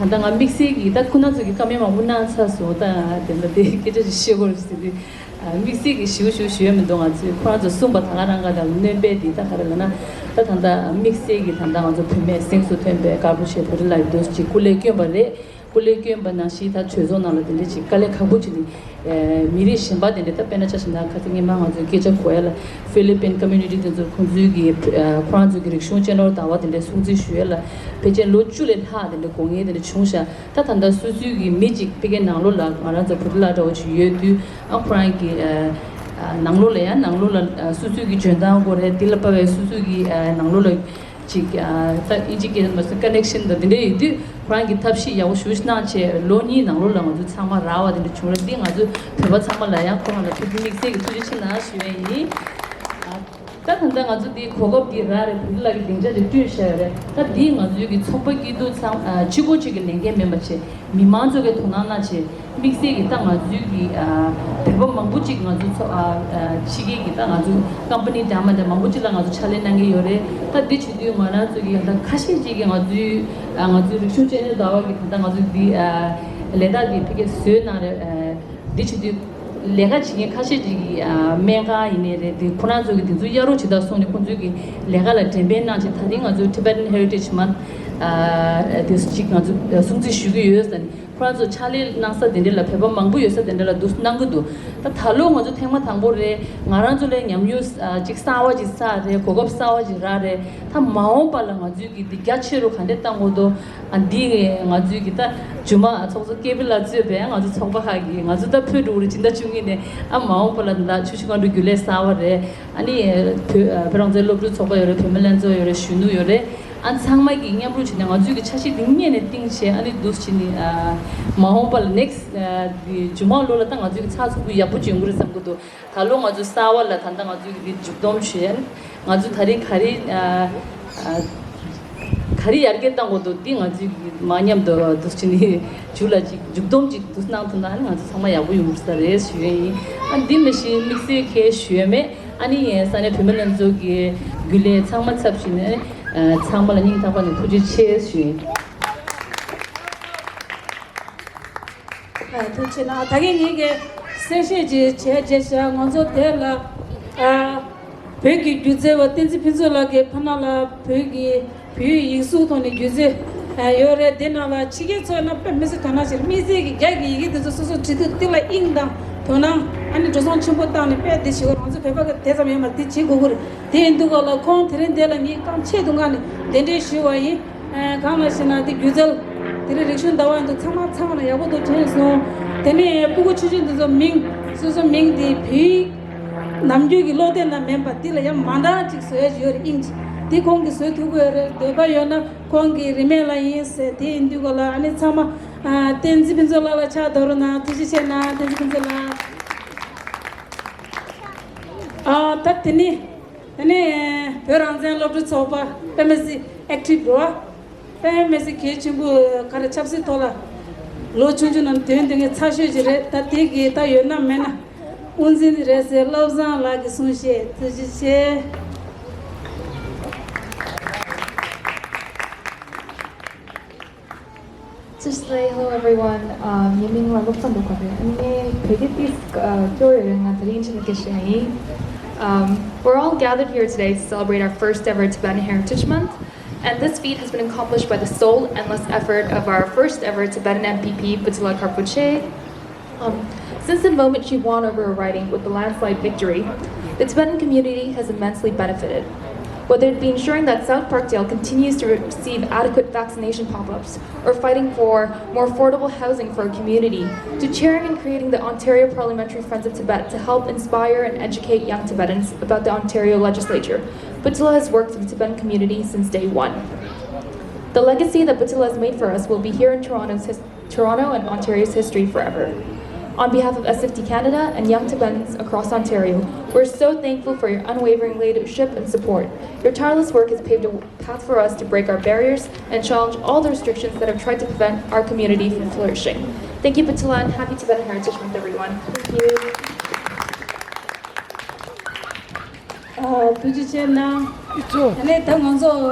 ཨ་ད་ལྟ་ང་དམིགས་བསལ་གྱི་ད་ཁོང་རྣམ་ཚོ་གི་བཀའ་མོལ་མང་པོ་གནང་ཚར་སོང་། ད་དེ་འདྲ་དེ་སྐད་ཆ་ཞིག་བཤད་དགོས་རེད་ཟེར་དུས། ཨ་དམིགས་བསལ་གྱི་ཞིབ་ཞིབ་ཞུ་ཡ་མི་འདུག་ང་ཚོས་ཁོ་རང་ཚོ་གསུངས་པ་ད་ག་རང་ག་དང་སྣོན་པའི་འདི་ད་ག་རེ་ལབ་ན། ད་ད་ལྟ་དམིགས་བསལ་གྱི་ད་ལྟ་ང་ཚོ་བུད་མེད་གཟེངས་སུ་ཐོན་པའི་དཀར་པོ་ཆེ་བོ་ཊི་ལགས་འདུག་ཅིག་སྐུ་ལས་བསྐྱོན་པ་རེད། སྐུ་ལས་བསྐྱོན་པ་ནང་བཞིན་ད་གྲོས་ཚོགས་ནང་ལ་དེ་འདྲ་ཅིག་དཀའ་ལས་ཁག་པོ་ཅིག་ནི་ཨེ་མི་རིགས་གཞན་པ་དེ་འདྲ། ད་དཔེར་ན་ཆ་བཞག་ན་ཁ་སང་ཉི་མ་ང་ཚོའི་སྐད་ཆ་གོ་ཡ་ལ་ཧྥི་ལི་པིན་ཀོ་མུ་ནི་ཊི་དེ་ཚོར་ཁོང་ཚོའི་གི་ཨ་ཁོ་རང་ཚོའི་གི་རིག་གཞུང་གཅེས་ནོར་དང་བ་དེ་འདྲ་སྲུང་བརྩི་ཞུ་ཡ་ལ་ཕལ་ཆེར་ལོ་བཅུ་ལས་ལྷག་དེ་འདྲ་འགོར་མཁན་དེ་འདྲ་བྱུང་ཤག་ད་ད་ལྟ་སོ་སོའི་གི་མི་གཅིག་ཕ་གིའི་ནང་ལོགས་ལ་ང་རང་ཚོ་བོད་ལ་འདྲ་བོ་ཅིག་ཡོད་དུས། ཨ་ཁོ་རང་གི་ཨ་ཨ་ནང་ལོགས་ལ་ཡང་ནང་ལོགས་ལ་ཨ་སོ་སོའི་གི་འཇོན་ཐང་དགོས་རེད། དེ་ལ་དཔག་པའི་སོ་སོའི་གི་ཨ་ནང་ལོགས་ལ་ཅིག་ཨ་ད་ཨིན་ཇི་སྐད་ནང་མ་སོ་ཀོ་ནེག་ཤན་དང་དེ་འདྲ་ཡོད་དུས། ཁོ་རང་གི་ཐབས་ཤེས་ཡག་པོ་ཞེ་པོ་ཅིག་གནང་བྱས་ལོ་གཉིས་ནང་ལོགས་ལ་ང་ཚོ་ཚང་མ་རག་པ་དེ་འདྲ་བྱུང་རེད། འདི་ང་ཚོ་བོད་པ་ཚང་མ་ལ་ཡང་ཁོ་རང་ལ་ཐུགས་རྗེ་དམིགས་བསལ་གྱི་ཐུགས་རྗེ་ཆེ་གནང་ཞུ་ཡ་ཡིན། ཨ། ད་ད་ལྟ་ང་ཚོ་འདི་གོ་སྐབས་འདི་རག་རེད། བོད་ལ་གི་སྡིངས་ཆ་འདི་བསྐྲུན་བཞག་ཡོད་རེད། ད་འདི་ང་ཚོའི་གི་ཚོགས་པ་སྐྱིད་སྡུག་ཚང་ཨ་གཅིག་པོ་གཅིག་གི་ལས་འགན་མིན་པ་བྱས། མི་མང་ཚོ་གི་དོ་སྣང་གནང་བྱས། དམིགས་བསལ་གྱི་ད་ང་ཚོའི་གི་ཨ་བོད་པ་མང་པོ་ཅིག་ང་ཚོ་ཚོ་ཨ་ཨ་ཕྱི་རྒྱལ་གྱི་ད་ང་ཚོ་ཀམ་པ་ནི་འདྲ་མ་འདྲ་མང་པོ་ཅིག་ལ་ང་ཚོ་ཕྱག་ལས་གནང་གི་ཡོད་རེད། ད་འདི་བྱེད་དུས་ང་རང་ཚོ་གི་ད་ཁ་ཤས་ཅིག་གི་ང་ཚོའི་ཨ་ང་ཚོའི་རིག་གཞུང་གཅེས་ནོར་ཟླ་བ་གི་ད་ང་ཚོ་འདི་ཨ་ལས་རྟགས་འདི་ཕ་གིར་བཟོས་གནང་རེད། ཨ་འདི་བྱེད་དུས། ལས་ཀ་བྱེད་མཁན་ཁ་ཤས་ཅིག་གིས་ཨ་སྨན་ཁང་ཡིན་ནའི་རེད། དེ་ཁོ་རང་ཚོ་གིས་དེ་ཚོ་གཡར་རོགས་བྱེད་དང་གསུངས་ནས་ཁོང་ཚོའི་གི་ལས་ཀ་ལ་འགྲེམས་སྤེལ་གནང་བྱས། ད་རིང་ང་ཚོའི་Tibetan Heritage Month ཨ་དེ་ཅིག་ང་ཚོ་སྲུང་བརྩི་ཞུ་གི་ཡོད་ཟེར་ནས། ཁོ་རང་ཚོ་ཕྱག་ལས་གནང་ས་དེ་འདྲ་ལ་བོད་པ་མང་པོ་ཡོད་ས་དེ་འདྲ་ལ་འདུག་གནང་གི་འདུག་ད་ད་ལོ་ང་ཚོ་ཐེངས་མ་དང་པོ་རེད། ང་རང་ཚོ་ལ་ཉམས་མྱོང་ཨ་ཅིག་གསར་བ་ཅིག་བསགས་རེད། གོ་སྐབས་གསར་བ་ཅིག་རག་རེད། ད་མ་འོངས་པ་ལ་ང་ཚོའི་གི་འདི་རྒྱ་ཆེ་རུ་ག་འདྲས་གཏང་དགོས་འདུག་ཨ་འདི་ང་ཚོའི་གི་ད་ཇུ་མ་ཚོགས་གཙོ་ཀེ་པི་ལགས་གཙོས་པའི་ང་ཚོ་ཚོགས་པ་ཁག་གི་ང་ཚོ་ད་ཕུད་འགྲོ་གི་རེད། སྤྱི་ཟླ་བཅུ་གཉིས་ནས་ཨ་མ་འོངས་པ་ལ་ད་ཆུ་བཞི་སྒང་དྲུག་རྒྱུན་ལས་གསར་བ་རེད། ཨ་ནི་བོད་བོད་རང་བཙན་སློབ་ཕྲུག་ཚོགས་པ་ཡོད་རེད། བུད་མེད་ལྷན་ཚོགས་ཡོད་རེད། གཞོན་ནུ་ཡོད་རེད། ཨ་ཚང་མ་གིས་མཉམ་རུབ་བྱས་ནས་ང་ཚོའི་གི་འཆར་གཞི་འདི་སྔོན་ནས་བཏིང་བྱས། ཨ་ནི་འདུག་བྱས་ནས་ཨ་མ་འོངས་པ་ལ་next ཨ་འདི་ཇུ་མ་ལོ་ལ་ད་ང་ཚོའི་གི་ཚགས་ཚུད་པོ་ཡག་པོ་ཅིག་ཡོང་གི་རེད་བསམ་གི་འདུག་ད་ལོ་ང་ཚོ་གསར་བ་ལ་ད་ལྟ་ང་ཚོའི་གི་འདི་མཇུག་སྡོམ་བྱས། ང་ཚོ་ད་རིང་ག་རེ་ཨ་ཨ་ག་རེ་ཡར་རྒྱས་གཏང་དགོས་འདུག་འདི་ང་ཚོའི་གི་མ་མཉམ་དུ་འདུག་བྱས་ནས་མཇུག་ལ་ཅིག་མཇུག་སྡོམ་ཅིག་འདུག་གནང་ཐུབ་ན་ཨ་ནི་ང་ཚོ་ཚང་མ་ཡག་པོ་ཡོང་གི་ས་རེད་ཞུ་ཡ་ཡིན། ཨ་འདི་མ་གཞི་དམིགས་བསལ་གལ་ཞུ་ཡ་མེད། ཨ་ནི་ས་གནས་བུད་མེད་ལྷན་ཚོགས་ཀྱི་རྒྱུན་ལས་ཚང་མ་ཚབ་བྱས་ནས་ཨ་ཚང་མ་ལ་སྙིང་ཐག་པ་ནས་ཐུགས་རྗེ་ཆེ་ཞུ་ཡིན། ཨ་ཐུགས་རྗེ་གནང་། ད་གིན་ངེད་ཀྱིས་གསལ་བཤད་ཅིག་བྱས་རྗེས་བཞག་ང་ཚོ་དེ་ལ་ཨ་བོད་ཀྱི་སྒྱུ་རྩལ་བ་བསྟན་འཛིན་ཕུན་ཚོགས་ལགས་ཀྱིས་ཕ་ནང་ལ་བོད་ཀྱི་བོད་ཡིག་གཟུགས་ཐོག་ནས་སྒྱུ་རྩལ་ཨ་ཡོད་རེད། དེ་ནང་ལ་ཕྱི་རྒྱལ་ཚོ་ཡིན་ན་དཔེ་མི་སྲིད་དོ་སྣང་ཆེ། དམིགས་བསལ་གྱི་རྒྱ་གི་ཡི་གེ་དེ་ཚོ་སོ་སོ་བྲིས་དུས་དེ་ལ་དབྱིངས་དང་དོ་སྣང་ཨ་ནི་འགྲོ་སོང་ཆེན་པོ་བཏང་ནས་དཔེ་དེ་ཞིག་ང་ཚོ་བོད་པ་གི་དེ་ཙམ་ཡོད་མ་རེད། དེ་བྱེད་དགོས་ཀྱི་རེད། དེ་ཡིན་དུས་ག་ལ་ཁོང་དེ་རིང་འདི་ལ་ངས་རྐང་ཆེད་དུ་མངགས་ནས་གདན་འདྲེན་ཞུས་པ་ཡིན། ཨ་གང་ལ་ཞེ་ན་དེ་སྒྱུ་རྩལ་དེ་རིང་རིག་གཞུང་ཟླ་བ་ཡིན་དུས་ཚང་མ་ཚང་མ་ལ་ཡག་པོ་འདུག་དྲན་སོང་། དེ་ནས་སྤུ་གུ་ཆུང་ཆུང་འདི་ཚོ་མིང་སོ་སོ་མིང་དེ་བོད་ཡིག་ནམ་རྒྱུན་གྱི་ཀློག་དེབ་ནང་མིན་པ་འདི་ལ་ཡང་མ་འདྲ་ཅིག་བཟོ་ཡ་ཡོད་རེད། དབྱིངས་ཅིག་ དེ་ཁོང་གིས་བཟོ་ཐུབ་ཀྱི་ཡོད་རེད། འདོད་པ་ཡོད་ན་ཁོང་གི་རིན་མེད་ལ་ཡིན་ཟེར། དེ་ཡིན་དུས་ག་ལ་ཨ་ནི་ཚང་མ་ཨ་བསྟན་འཛིན་ཕུན་ཚོགས་ལགས་ལ་ཕྱག་རྡོག་རོལ་གནང་། ཐུགས་རྗེ་ཆེ་གནང་། བསྟན་འཛིན་ཕུན་ཚོགས་ལགས། ཨ་ད་དེ་ནི་དེ་ནི་བོད་རང་བཙན་སློབ་ཕྲུག་ཚོགས་པ་དཔེ་མི་སྲིད་ཨེག་ཊིབ་རེད་བ། དཔེ་མི་སྲིད་གལ་ཆེན་པོ་ག་རེ་ཆབ་སྲིད་ཐོག་ལ་ལོ་ཆུང་ཆུང་ནང་དོན་དེ་ངས་ཚ་ཤོས་ཅིག་རེད། ད་དེ་གི་ད་ཡོད་ན་མེད་ན། དབུ་འཛིན་རེད་ཟེར་བློ་བཟང་ལགས་ཀྱིས་གསུངས་བཤད། ཐུགས་རྗེ་ཆེ། Just say hello, everyone. Um, ཉེ་མིང་ལ་བློ་བཟང་འདུག་ག་རེད། ངས་བོད་སྐད་ཏིས་སྐྱོ་ཡོད་རེད། ང་དེ་རིང་ཕྱི་ལ་སྐད་ཆ་ཡིན། Um, we're all gathered here today to celebrate our first ever Tibetan Heritage Month. And this feat has been accomplished by the sole, endless effort of our first ever Tibetan M P P, Butila Karpuche. Um, since the moment she won over her riding with the landslide victory, the Tibetan community has immensely benefited. Whether it be ensuring that South Parkdale continues to receive adequate vaccination pop-ups or fighting for more affordable housing for our community, to chairing and creating the Ontario Parliamentary Friends of Tibet to help inspire and educate young Tibetans about the Ontario legislature, Butila has worked for the Tibetan community since day one. The legacy that Butila has made for us will be here in Toronto's his- Toronto and Ontario's history forever. On behalf of S F T Canada and young Tibetans across Ontario, we're so thankful for your unwavering leadership and support. Your tireless work has paved a path for us to break our barriers and challenge all the restrictions that have tried to prevent our community from flourishing. Thank you, Butila, and happy Tibetan Heritage Month, everyone. Thank you. ཨ། ཐུགས་རྗེ་ཆེ་གནང་། ཨི་ཙོ། ད་ནས་ད་ང་ཚོ་ཊོ་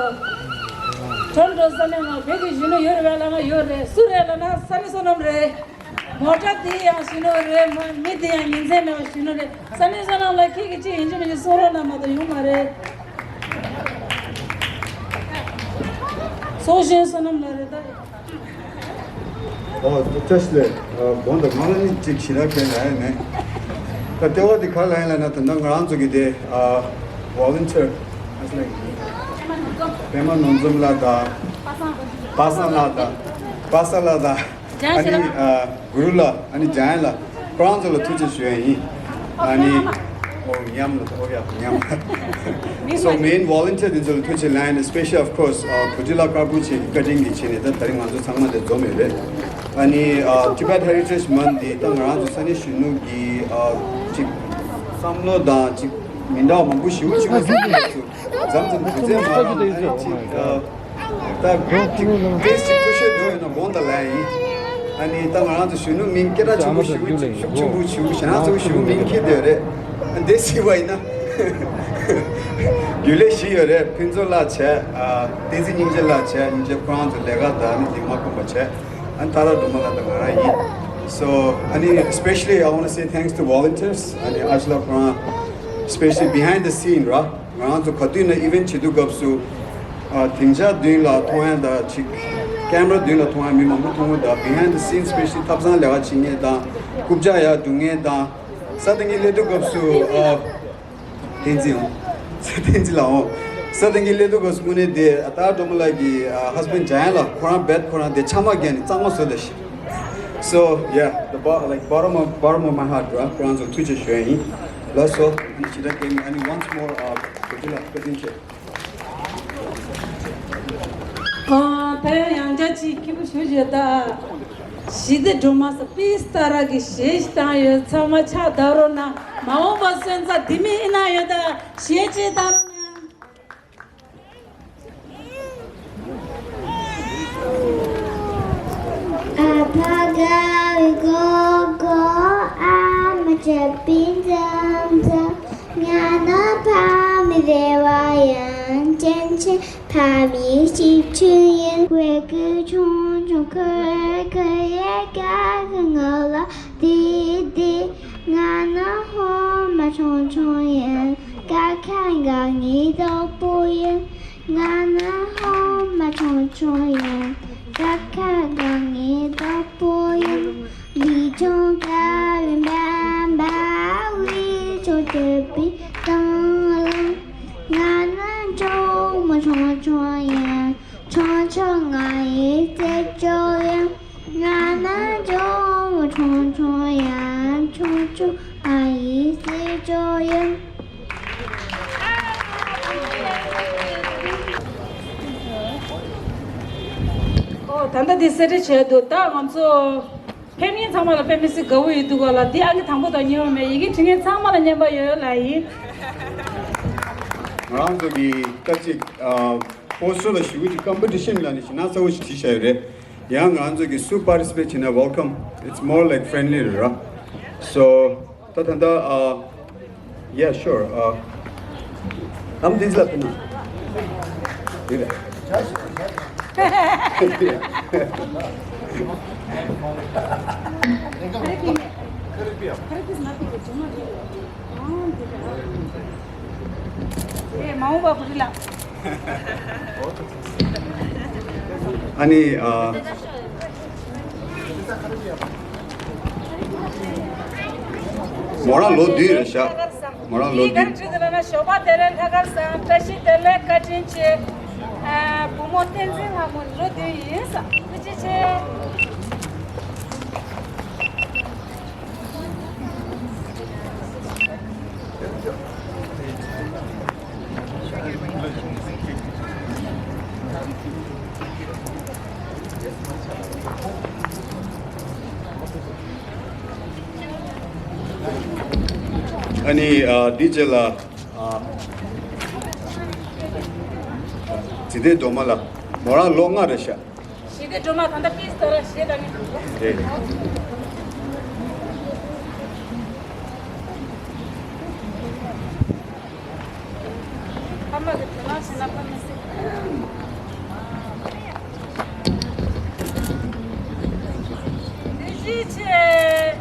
རོན་ཊོ་ས་གནས་ནང་བོད་ཀྱི་གཞོན་ནུ་ཡོད་རེད་པས་ལབ་ན་ཡོད་རེད། སུ་རེད་ལབ་ན་ས་གནས་བསོད་ནམས་རེད། མོ་ཊ་དེ་ཡང་གཞོན་ནུ་རེད། མ་མི་དེ་ཡང་ཉིན་མཚན་མེད་པ་གཞོན་ནུ་རེད། ས་གནས་བསོད་ནམས་ལ་ཁྱེད་ཀྱི་ཅི་ཡིན་གཅིག་མིན་གཅིག་གསུང་རོགས་གནང་མ་གཏོགས་ཡོང་མ་རེད། ཚོགས་གཞོན་བསོད་ནམས་ལགས་རེད་ད། ཨོ། བཀྲ་ཤིས་བདེ་ལེགས། དགོངས་དག་ང་ལ་ནི་ཅིག་ཞེ་དྲག་གང་ཡང་མེད། ད་ལྟེ་བ་འདི་ག་ལ་ཡིན་ལབ་ན། ད་ལྟ་ང་རང་ཚོ་གི་དེ་ཨ་ཝོ་ལན་ཊི་ཡར་པད་མ་ནོར་འཛོམས་ལགས་དང་པ་སངས་ལགས་དང་པ་སངས་ལགས་དང་ཨ་ནི་ཨ་གུ་རུ་ལགས། ཨ་ནི་འཇམ་དབྱངས་ལགས། ཁོ་རང་ཚོ་ལ་ཐུགས་རྗེ་ཞུ་ཡ་ཡིན། ཨ་ནི་ཨོ་ཉམས་ལ་ཨོ་ཡ་ཉམས། So main volunteer དེ་ཚོ་ལ་ཐུགས་རྗེ་ཆེ་ལབ་ཡ་ཡིན། Special of course ཨ་བུ་ཇི་ལ་དཀར་པོ་ཆེ་གི་བཀའ་དྲིན་གྱིས་བྱས་ནས་ད་དེ་རིང་ང་ཚོ་ཚང་མ་འདིར་འཛོམས་ཡོད་རེད། ཨ་ནི་ཨ་Tibet Heritage Month འདི་ད་ང་རང་ཚོ་ས་གནས་གཞོན་ནུ་གི་ཨ་ཅིག་བསམ་བློ་དང་ཅིག་མི་འདྲ་བ་མང་པོ་ཞེ་པོ་ཅིག་ཡོད་ཚུལ་མཚམས་མཚམས་དུས་ཚོད་མ་རག་ཨ་ནི་ཅིག་ཨ། ད་གོང་ཅིག་བེ་སི་ཅིག་ཐུ་ཤོས་འགྲོ་ཡོད་ན་དགོངས་དག་ལབ་ཡ་ཡིན། ཨ་ནི་ད་ང་རང་ཚོ་གཞོན་ནུ་མིང་སྐད་གྲགས་ཆེན་པོ་ཞེ་པོ་ཅིག་ཤུགས་ཆེན་པོ་ཞེ་པོ་ཞེ་ན་ཚོ་ཞེ་པོ་མིང་འཁྱེར་བསྡད་ཡོད་རེད། ཨ་འདི་སྲིད་པ་ཡིན་ན་རྒྱུན་ལས་བཞི་ཡོད་རེད། ཕུན་ཚོགས་ལགས་བྱས། ཨ་བསྟན་འཛིན་སྙིང་རྗེ་ལགས་བྱས། སྙིང་རྗེ་ཁོ་རང་ཚོ་ལས་ཀ་དང་ཨ་ནི་འདི་མ་ཁོམ་པ་བྱས། ཨ་ནི་ཏཱ་ར་སྒྲོལ་མ་ལགས་དང་ང་རང་ཡིན། So ཨ་ནི་especially I want to say thanks to volunteers. ཨ་ནི་ཨ་ཅི་ལགས་ཁོ་རང་especially behind the scene ར། ང་རང་ཚོ་ག་དུས་ན་ཨི་ཝེན་ཊི་བྱེད་དུས་སྐབས་སུ་ཨ་སྡིངས་ཆ་མདུན་ལ་མཐོང་ཡ་དང་ཅིག་ཀེམ་ར་མདུན་ལ་མཐོང་ཡ་མི་མང་པོ་མཐོང་གི་འདུག behind the scene especially ཐབ་ཚང་ལས་ཀ་བྱེད་མཁན་དང་རྐུབ་ཀྱག་ཡར་རྡུང་མཁན་དང་ས་སྟེང་གི་སླེབས་དུས་སྐབས་སུ་ཨ་བསྟན་འཛིན་འོང་། ས་བསྟན་འཛིན་ལགས་འོང་། ས་སྟེང་གི་སླེབས་དུས་སྐབས་སུ་དངོས་གནས་དེ་ཨ་ཏཱ་ར་སྒྲོལ་མ་ལགས་ཀྱི་ཨ་ཧས་བྷེན་ཌི་འཇམ་དབྱངས་ལགས་ཁོ་རང་རྦད་ཁོ་རང་དེ་ཆ་མ་རྒྱག་ནས་གཙང་མ་བཟོས་ད་ཤི། So yeah, the bo- like bottom of bottom of my heart ར། ཁོ་རང་ཚོ་ཐུགས་རྗེ་ཆེ་ཞུ་ཡ་ཡིན། ལགས་སོ། ཨ་ནི་ཇི་ལྟར་སྐད་ངན་ཨ་ནི་once more ཨ་བུ་ཇི་ལགས་བཀའ་དྲིན་ཆེ། ཨ་ད་ཡང་ཡང་བསྐྱར་ཅིག་སྐྱིད་པོ་ཞུ་བྱས། ད་ཞི་བདེ་སྒྲོལ་མ་ཟེར་པིས་ཏཱ་ར་གི་གཞས་ཤིག་བཏང་ཡོད། ཚང་མ་ཕྱག་བརྡབ་རོགས་གནང་། མ་འོངས་པ་སོན་རྩ་ལྡེ་མིག་ཨེ་ན་ཡོད། ད་གཞས་ཅིག་བཏང་རོགས་གནང་། ཨ་ཕ་དགའ་བའི་སྒོ་སྒོ། ཨ་མ་སྐྱིད་པའི་མཚམས་མཚམས། ང་ནི་ཕ་མའི་རེ་བ་ཡིན། ཅན་ཅན་ཕ་མའི་གཅེས་ཕྲུག་ཡིན། བོད་ཀྱི་ཆུང་ཆུང་ཁོལ་ཁོལ་ཡས་ཀ་གི་ངོ་ལ་བལྟས་བལྟས། ང་ནི་ཧོ་མ་ཆུང་ཆུང་ཡིན། ཀ་ཁ་ག་ངའི་གྲོགས་པོ་ཡིན། ང་ནི་ཧོ་མ་ཆུང་ཆུང་ཡིན། ཀ་ཁ་ག་ངའི་གྲོགས་པོ་ཡིན། ལི་ཆུང་དཀར་བའི་འབའ་འབའ། ཝི་ཆུང་བརྗིད་པའི་དང་བླངས། ང་ནི་གྲོགས་མོ་ཆུང་ཆུང་ཡིན། ཆུང་ཆུང་ང་ཡི་རྩེད་འཇོ་ཡིན། ང་ནི་གྲོགས་མོ་ཆུང་ཆུང་ཡིན། ཆུང་ཆུང་ང་ཡི་རྩེད་འཇོ་ཡིན། ད་ལྟ་འདི་གསལ་བསྒྲགས་བྱས་འདུག་ད་ང་ཚོ་ཕེབས་མཁན་ཚང་མ་ལ་དཔེ་མི་སྲིད་དགའ་བོ་ཡོད་འདུག་ག་ལ། འདི་ཨང་ཀི་དང་པོ་དང་གཉིས་པ་མེད། ཡི་གེ་འབྲི་མཁན་ཚང་མ་ལ་སྙན་པ་ཡོད་ལ་ཡིན། ང་རང་ཚོ་གི་ད་ཅིག་ཨ་པོ་སི་ཊར་ལ་ཞུ་གི་ཅིག་ཀམ་པི་ཊི་ཤན་ལ་ནི་ཞེ་དྲག་གསལ་བོ་ཞིག་བྲིས་བཞག་ཡོད་རེད། ཡང་ང་རང་ཚོ་གི་སུ་པར་ཊི་སི་པེཊ་བྱེད་ན་ཝེལ་ཀམ། It's more like friendly རེད་ར། So ད་ད་ད་ཨ། Yeah, sure. Uh, I'm this up now. ཨ་ནི་ཨ། མོ་རང་ལོ་བདུན་རེད་ཤག་མོ་རང་ལོ་བདུན། ཞོགས་པ་དེ་རིང་ལྷག་དཀར་བཟང་། བཀྲ་ཤིས་བདེ་ལེགས། བཀའ་དྲིན་ཆེ། ཨ། བུ་མོ་བསྟན་འཛིན་ལྷ་མོ་ལོ་བདུན་ཡིན་ས། ཐུགས་རྗེ་ཆེ། ཨ་ནི་ཨ། འདི་རྗེས་ལ་ཨ། འཇིག་རྟེན་སྒྲོལ་མ་ལགས། མོ་རང་ལོ་ལྔ་རེད་ཤག་ཞི་བདེ་སྒྲོལ་མ་ད་ལྟ་པིས་དོ་ར་ཞེས་དང་ནི། རེད། ཕ་མ་གི་དོ་སྣང་བྱེད་ན་ཕ་མ་སྲིད། བདེ་སྐྱིད་ཆེ།